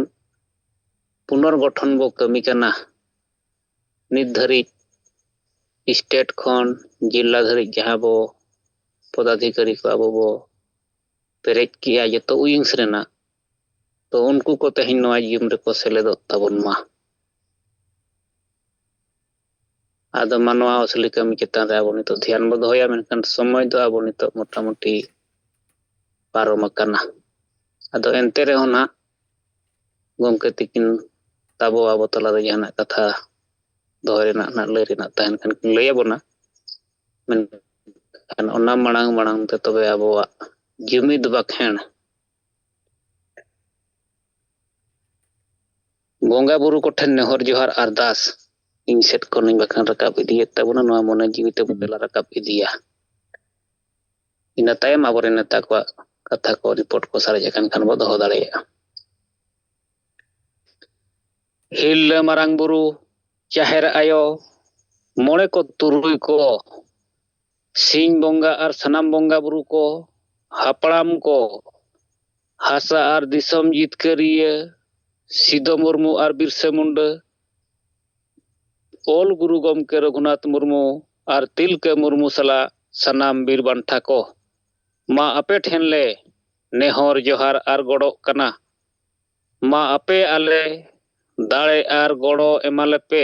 ᱯᱩᱱᱚᱨᱜᱚᱴᱷᱚᱱ ᱵᱚ ᱠᱟᱹᱢᱤ ᱠᱟᱱᱟ, ᱱᱤᱛ ᱫᱷᱟᱹᱨᱤᱡ ᱥᱴᱮᱴ ᱠᱷᱚᱱ ᱡᱮᱞᱟ ᱫᱷᱟᱹᱨᱤᱡ ᱡᱟᱦᱟᱸ ᱵᱚ ᱯᱚᱫᱟᱫᱷᱤᱠᱟᱨᱤ ᱠᱚ ᱟᱵᱚ ᱵᱚ ᱯᱮᱨᱮᱡ ᱠᱮᱜᱼᱟ ᱡᱚᱛᱚ ᱩᱭᱤᱝᱥ ᱨᱮᱱᱟᱜ, ᱛᱚ ᱩᱱᱠᱩ ᱠᱚ ᱛᱮᱦᱮᱧ ᱱᱚᱣᱟ ᱡᱤᱭᱚᱱ ᱨᱮᱠᱚ ᱥᱮᱞᱮᱫᱚᱜ ᱛᱟᱵᱚᱱ ᱢᱟ᱾ ᱟᱫᱚ ᱢᱟᱱᱣᱟ ᱟᱹᱥᱞᱤ ᱠᱟᱹᱢᱤ ᱪᱮᱛᱟᱱ ᱨᱮ ᱟᱵᱚ ᱱᱤᱛᱚᱜ ᱫᱷᱮᱭᱟᱱ ᱵᱚ ᱫᱚᱦᱚᱭᱟ, ᱢᱮᱱᱠᱷᱟᱱ ᱥᱚᱢᱚᱭ ᱫᱚ ᱟᱵᱚ ᱱᱤᱛᱚᱜ ᱢᱚᱴᱟᱢᱩᱴᱤ ᱯᱟᱨᱚᱢ ᱟᱠᱟᱱᱟ᱾ ᱟᱫᱚ ᱮᱱᱛᱮ ᱨᱮᱦᱚᱸ ᱱᱟᱦᱟᱜ ᱜᱚᱢᱠᱮ ᱛᱤᱠᱤᱱ ᱛᱟᱵᱚ ᱟᱵᱚ ᱛᱟᱞᱟᱨᱮ ᱡᱟᱦᱟᱱᱟᱜ ᱠᱟᱛᱷᱟ ᱫᱚᱦᱚᱭ ᱨᱮᱱᱟᱜ ᱱᱟᱜ ᱞᱟᱹᱭ ᱨᱮᱱᱟᱜ ᱛᱟᱦᱮᱱ ᱠᱷᱟᱱ ᱠᱤᱱ ᱞᱟᱹᱭ ᱟᱵᱚᱱᱟ᱾ ᱢᱮᱱᱠᱷᱟᱱ ᱚᱱᱟ ᱢᱟᱲᱟᱝ ᱢᱟᱲᱟᱝ ᱛᱮ ᱛᱚᱵᱮ ᱟᱵᱚᱣᱟᱜ ᱡᱩᱢᱤᱫ ᱵᱟᱠᱷᱮᱬ ᱵᱚᱸᱜᱟ ᱵᱩᱨᱩ ᱠᱚᱴᱷᱮᱱ ᱱᱮᱦᱚᱨ ᱡᱚᱦᱟᱨ ᱟᱨᱫᱟᱥ ᱤᱧ ᱥᱮᱫ ᱠᱷᱚᱱᱤᱧ ᱵᱟᱠᱷᱮᱬ ᱨᱟᱠᱟᱵ ᱤᱫᱤᱭᱮᱫ ᱛᱟᱵᱚᱱᱟ᱾ ᱱᱚᱣᱟ ᱢᱚᱱᱮ ᱡᱤᱣᱤ ᱛᱮᱵᱚ ᱛᱮᱞᱟ ᱨᱟᱠᱟᱵ ᱤᱫᱤᱭᱟ᱾ ᱤᱱᱟᱹ ᱛᱟᱭᱚᱢ ᱟᱵᱚᱨᱮᱱ ᱱᱮᱛᱟ ᱠᱚᱣᱟᱜ ᱠᱟᱛᱷᱟ ᱠᱚ, ᱨᱤᱯᱳᱨᱴ ᱠᱚ ᱥᱟᱨᱮᱡ ᱟᱠᱟᱱ ᱠᱷᱟᱱ ᱵᱚ ᱫᱚᱦᱚ ᱫᱟᱲᱮᱭᱟᱜᱼᱟ᱾ ᱦᱤᱨᱞᱟᱹ ᱢᱟᱨᱟᱝ ᱵᱩᱨᱩ, ᱡᱟᱦᱮᱨ ᱟᱭᱳ, ᱢᱚᱬᱮ ᱠᱚ ᱛᱩᱨᱩᱭ ᱠᱚ, ᱥᱤᱧ ᱵᱚᱸᱜᱟ ᱟᱨ ᱥᱟᱱᱟᱢ ᱵᱚᱸᱜᱟ ᱵᱩᱨᱩ ᱠᱚ, ᱦᱟᱯᱲᱟᱢ ᱠᱚ, ᱦᱟᱥᱟ ᱟᱨ ᱫᱤᱥᱚᱢ ᱡᱤᱛᱠᱟᱹᱨᱤᱭᱟᱹ ᱥᱤᱫᱚ ᱢᱩᱨᱢᱩ ᱟᱨ ᱵᱤᱨᱥᱟᱹ ᱢᱩᱱᱰᱟᱹ, ᱚᱞ ᱜᱩᱨᱩ ᱜᱚᱢᱠᱮ ᱨᱚᱜᱷᱩᱱᱟᱛᱷ ᱢᱩᱨᱢᱩ ᱟᱨ ᱛᱤᱞᱠᱟᱹ ᱢᱩᱨᱢᱩ ᱥᱟᱞᱟᱜ ᱥᱟᱱᱟᱢ ᱵᱤᱨ ᱵᱟᱱᱴᱟ ᱠᱚ, ᱢᱟ ᱟᱯᱮ ᱴᱷᱮᱱ ᱞᱮ ᱱᱮᱦᱚᱨ ᱡᱚᱦᱟᱨ ᱟᱨ ᱜᱚᱰᱚᱜ ᱠᱟᱱᱟ᱾ ᱢᱟ ᱟᱯᱮ ᱟᱞᱮ ᱫᱟᱲᱮ ᱟᱨ ᱜᱚᱲᱚ ᱮᱢᱟ ᱞᱮᱯᱮ,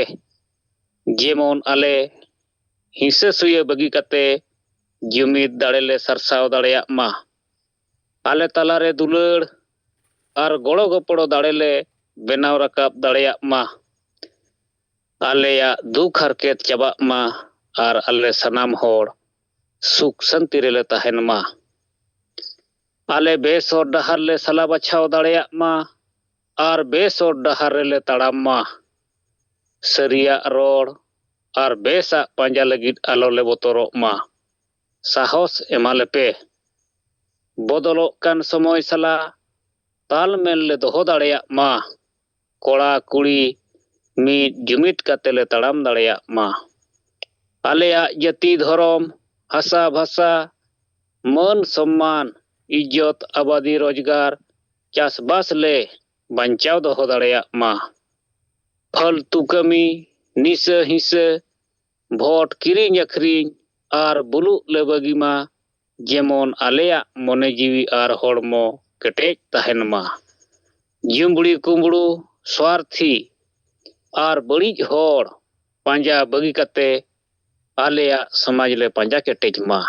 ᱡᱮᱢᱚᱱ ᱟᱞᱮ ᱦᱤᱸᱥᱟᱹ ᱥᱩᱭᱟᱹ ᱵᱟᱹᱜᱤ ᱠᱟᱛᱮ ᱡᱩᱢᱤᱫ ᱫᱟᱲᱮ ᱞᱮ ᱥᱟᱨᱥᱟᱣ ᱫᱟᱲᱮᱭᱟᱜ ᱢᱟ᱾ ᱟᱞᱮ ᱛᱟᱞᱟᱨᱮ ᱫᱩᱞᱟᱹᱲ ᱟᱨ ᱜᱚᱲᱚ ᱜᱚᱯᱚᱲᱚ ᱫᱟᱲᱮ ᱞᱮ ᱵᱮᱱᱟᱣ ᱨᱟᱠᱟᱵ ᱫᱟᱲᱮᱭᱟᱜ ᱢᱟ᱾ ᱟᱞᱮᱭᱟᱜ ᱫᱩᱠ ᱦᱟᱨᱠᱮᱛ ᱪᱟᱵᱟᱜ ᱢᱟ ᱟᱨ ᱟᱞᱮ ᱥᱟᱱᱟᱢ ᱦᱚᱲ ᱥᱩᱠ ᱥᱟᱱᱛᱤ ᱨᱮᱞᱮ ᱛᱟᱦᱮᱱ ᱢᱟ᱾ ᱟᱞᱮ ᱵᱮᱥ ᱦᱚᱨ ᱰᱟᱦᱟᱨ ᱞᱮ ᱥᱟᱞᱟ ᱵᱟᱪᱷᱟᱣ ᱫᱟᱲᱮᱭᱟᱜ ᱢᱟ ᱟᱨ ᱵᱮᱥ ᱦᱚᱨ ᱰᱟᱦᱟᱨ ᱨᱮᱞᱮ ᱛᱟᱲᱟᱢ ᱢᱟ᱾ ᱥᱟᱹᱨᱤᱭᱟᱜ ᱨᱚᱲ ᱟᱨ ᱵᱮᱥᱟᱜ ᱯᱟᱸᱡᱟ ᱞᱟᱹᱜᱤᱫ ᱟᱞᱚ ᱞᱮ ᱵᱚᱛᱚᱨᱚᱜ ᱢᱟ᱾ ᱥᱟᱦᱚᱥ ᱮᱢᱟ ᱞᱮᱯᱮ᱾ ᱵᱚᱫᱚᱞᱚᱜ ᱠᱟᱱ ᱥᱚᱢᱚᱭ ᱥᱟᱞᱟᱜ ᱛᱟᱞᱢᱮᱞ ᱞᱮ ᱫᱚᱦᱚ ᱫᱟᱲᱮᱭᱟᱜ ᱢᱟ᱾ ᱠᱚᱲᱟ ᱠᱩᱲᱤ ᱢᱤᱫ ᱡᱩᱢᱤᱫ ᱠᱟᱛᱮ ᱞᱮ ᱛᱟᱲᱟᱢ ᱫᱟᱲᱮᱭᱟᱜ ᱢᱟ᱾ ᱟᱞᱮᱭᱟᱜ ᱡᱟᱹᱛᱤ, ᱫᱷᱚᱨᱚᱢ, ᱵᱷᱟᱥᱟ, ᱵᱷᱟᱥᱟ, ᱢᱟᱹᱱ ᱥᱚᱢᱢᱟᱱ, ᱤᱡᱽᱡᱚᱛ, ᱟᱵᱟᱫᱤ, ᱨᱳᱡᱽᱜᱟᱨ, ᱪᱟᱥᱵᱟᱥ ᱞᱮ ᱵᱟᱧᱪᱟᱣ ᱫᱚᱦᱚ ᱫᱟᱲᱮᱭᱟᱜ ᱢᱟ᱾ ᱯᱷᱟᱹᱞᱛᱩ ᱠᱟᱹᱢᱤ, ᱱᱤᱥᱟᱹ ᱦᱤᱸᱥᱟᱹ, ᱵᱷᱳᱴ ᱠᱤᱨᱤᱧ ᱟᱹᱠᱷᱨᱤᱧ ᱟᱨ ᱵᱩᱞᱩᱜ ᱞᱮ ᱵᱟᱹᱜᱤ ᱢᱟ, ᱡᱮᱢᱚᱱ ᱟᱞᱮᱭᱟᱜ ᱢᱚᱱᱮ ᱡᱤᱣᱤ ᱟᱨ ᱦᱚᱲᱢᱚ ᱠᱮᱴᱮᱡ ᱛᱟᱦᱮᱱ ᱢᱟ᱾ ᱡᱩᱢᱵᱽᱲᱤ ᱠᱩᱢᱵᱽᱲᱩ, ᱥᱣᱟᱨᱛᱷᱤ ᱟᱨ ᱵᱟᱹᱲᱤᱡ ᱦᱚᱲ ᱯᱟᱸᱡᱟ ᱵᱟᱹᱜᱤ ᱠᱟᱛᱮ ᱟᱞᱮᱭᱟᱜ ᱥᱚᱢᱟᱡᱽ ᱞᱮ ᱯᱟᱸᱡᱟ ᱠᱮᱴᱮᱡ ᱢᱟ᱾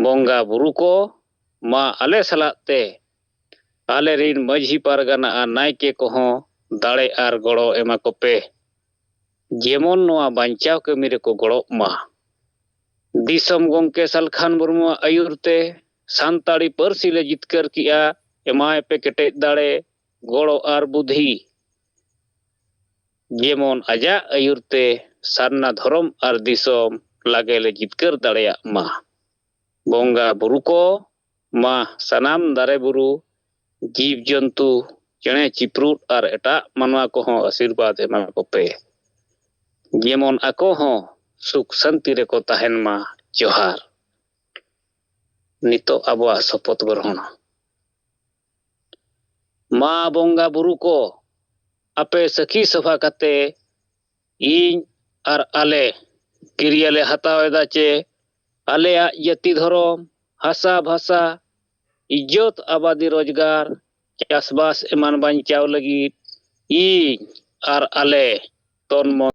ᱵᱚᱸᱜᱟ ᱵᱩᱨᱩ ᱠᱚ ᱢᱟ ᱟᱞᱮ ᱥᱟᱞᱟᱜ ᱛᱮ ᱟᱞᱮ ᱨᱤᱱ ᱢᱟᱹᱡᱷᱤ ᱯᱟᱨᱜᱟᱱᱟ ᱟᱨ ᱱᱟᱭᱠᱮ ᱠᱚᱦᱚᱸ ᱫᱟᱲᱮ ᱟᱨ ᱜᱚᱲᱚ ᱮᱢᱟ ᱠᱚᱯᱮ, ᱡᱮᱢᱚᱱ ᱱᱚᱣᱟ ᱵᱟᱧᱪᱟᱣ ᱠᱟᱹᱢᱤ ᱨᱮᱠᱚ ᱜᱚᱲᱚᱜ ᱢᱟ᱾ ᱫᱤᱥᱚᱢ ᱜᱚᱢᱠᱮ ᱥᱟᱞᱠᱷᱟᱱ ᱢᱩᱨᱢᱩᱣᱟᱜ ᱟᱹᱭᱩᱨ ᱛᱮ ᱥᱟᱱᱛᱟᱲᱤ ᱯᱟᱹᱨᱥᱤ ᱞᱮ ᱡᱤᱛᱠᱟᱹᱨ ᱠᱮᱜᱼᱟ᱾ ᱮᱢᱟᱭ ᱯᱮ ᱠᱮᱴᱮᱡ ᱫᱟᱲᱮ, ᱜᱚᱲᱚ ᱟᱨ ᱵᱩᱫᱷᱤ᱾ ᱡᱮᱢᱚᱱ ᱟᱡᱟᱜ ᱟᱹᱭᱩᱨ ᱛᱮ ᱥᱟᱨᱱᱟ ᱫᱷᱚᱨᱚᱢ ᱟᱨ ᱫᱤᱥᱚᱢ ᱞᱟᱜᱮ ᱞᱮ ᱡᱤᱛᱠᱟᱹᱨ ᱫᱟᱲᱮᱭᱟᱜ ᱢᱟ᱾ ᱵᱚᱸᱜᱟ ᱵᱩᱨᱩ ᱠᱚ ᱢᱟ ᱥᱟᱱᱟᱢ ᱫᱟᱨᱮ ᱵᱩᱨᱩ, ᱡᱤᱵᱽ ᱡᱚᱱᱛᱩ, ᱪᱮᱬᱮ ᱪᱤᱯᱨᱩᱫ ᱟᱨ ᱮᱴᱟᱜ ᱢᱟᱱᱣᱟ ᱠᱚᱦᱚᱸ ᱟᱥᱤᱨᱵᱟᱫᱽ ᱮᱢᱟ ᱠᱚᱯᱮ, ᱡᱮᱢᱚᱱ ᱟᱠᱚ ᱦᱚᱸ ᱥᱩᱠ ᱥᱟᱱᱛᱤ ᱨᱮᱠᱚ ᱛᱟᱦᱮᱱ ᱢᱟ᱾ ᱡᱚᱦᱟᱨ᱾ ᱱᱤᱛᱚᱜ ᱟᱵᱚᱣᱟᱜ ᱥᱚᱯᱚᱛ ᱜᱨᱚᱦᱚᱬ᱾ ᱢᱟ ᱵᱚᱸᱜᱟ ᱵᱩᱨᱩ ᱠᱚ, ᱟᱯᱮ ᱥᱟᱹᱠᱷᱤ ᱥᱚᱵᱷᱟ ᱠᱟᱛᱮ ᱤᱧ ᱟᱨ ᱟᱞᱮ ᱠᱤᱨᱭᱟᱹ ᱞᱮ ᱦᱟᱛᱟᱣ ᱮᱫᱟ ᱪᱮ ᱟᱞᱮᱭᱟᱜ ᱡᱟᱹᱛᱤ, ᱫᱷᱚᱨᱚᱢ, ᱦᱟᱥᱟ ᱵᱷᱟᱥᱟ, ᱤᱡᱽᱡᱚᱛ, ᱟᱵᱟᱫᱤ, ᱨᱳᱡᱽᱜᱟᱨ, ᱪᱟᱥᱵᱟᱥ ᱮᱢᱟᱱ ᱵᱟᱧᱪᱟᱣ ᱞᱟᱹᱜᱤᱫ ᱤᱧ ᱟᱨ ᱟᱞᱮ ᱛᱚᱱ ᱢᱚᱱ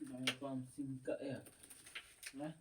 ᱱᱚᱣᱟ ᱵᱟᱢ ᱥᱤᱢ ᱠᱟᱜ ᱭᱟ? ᱦᱮᱸ?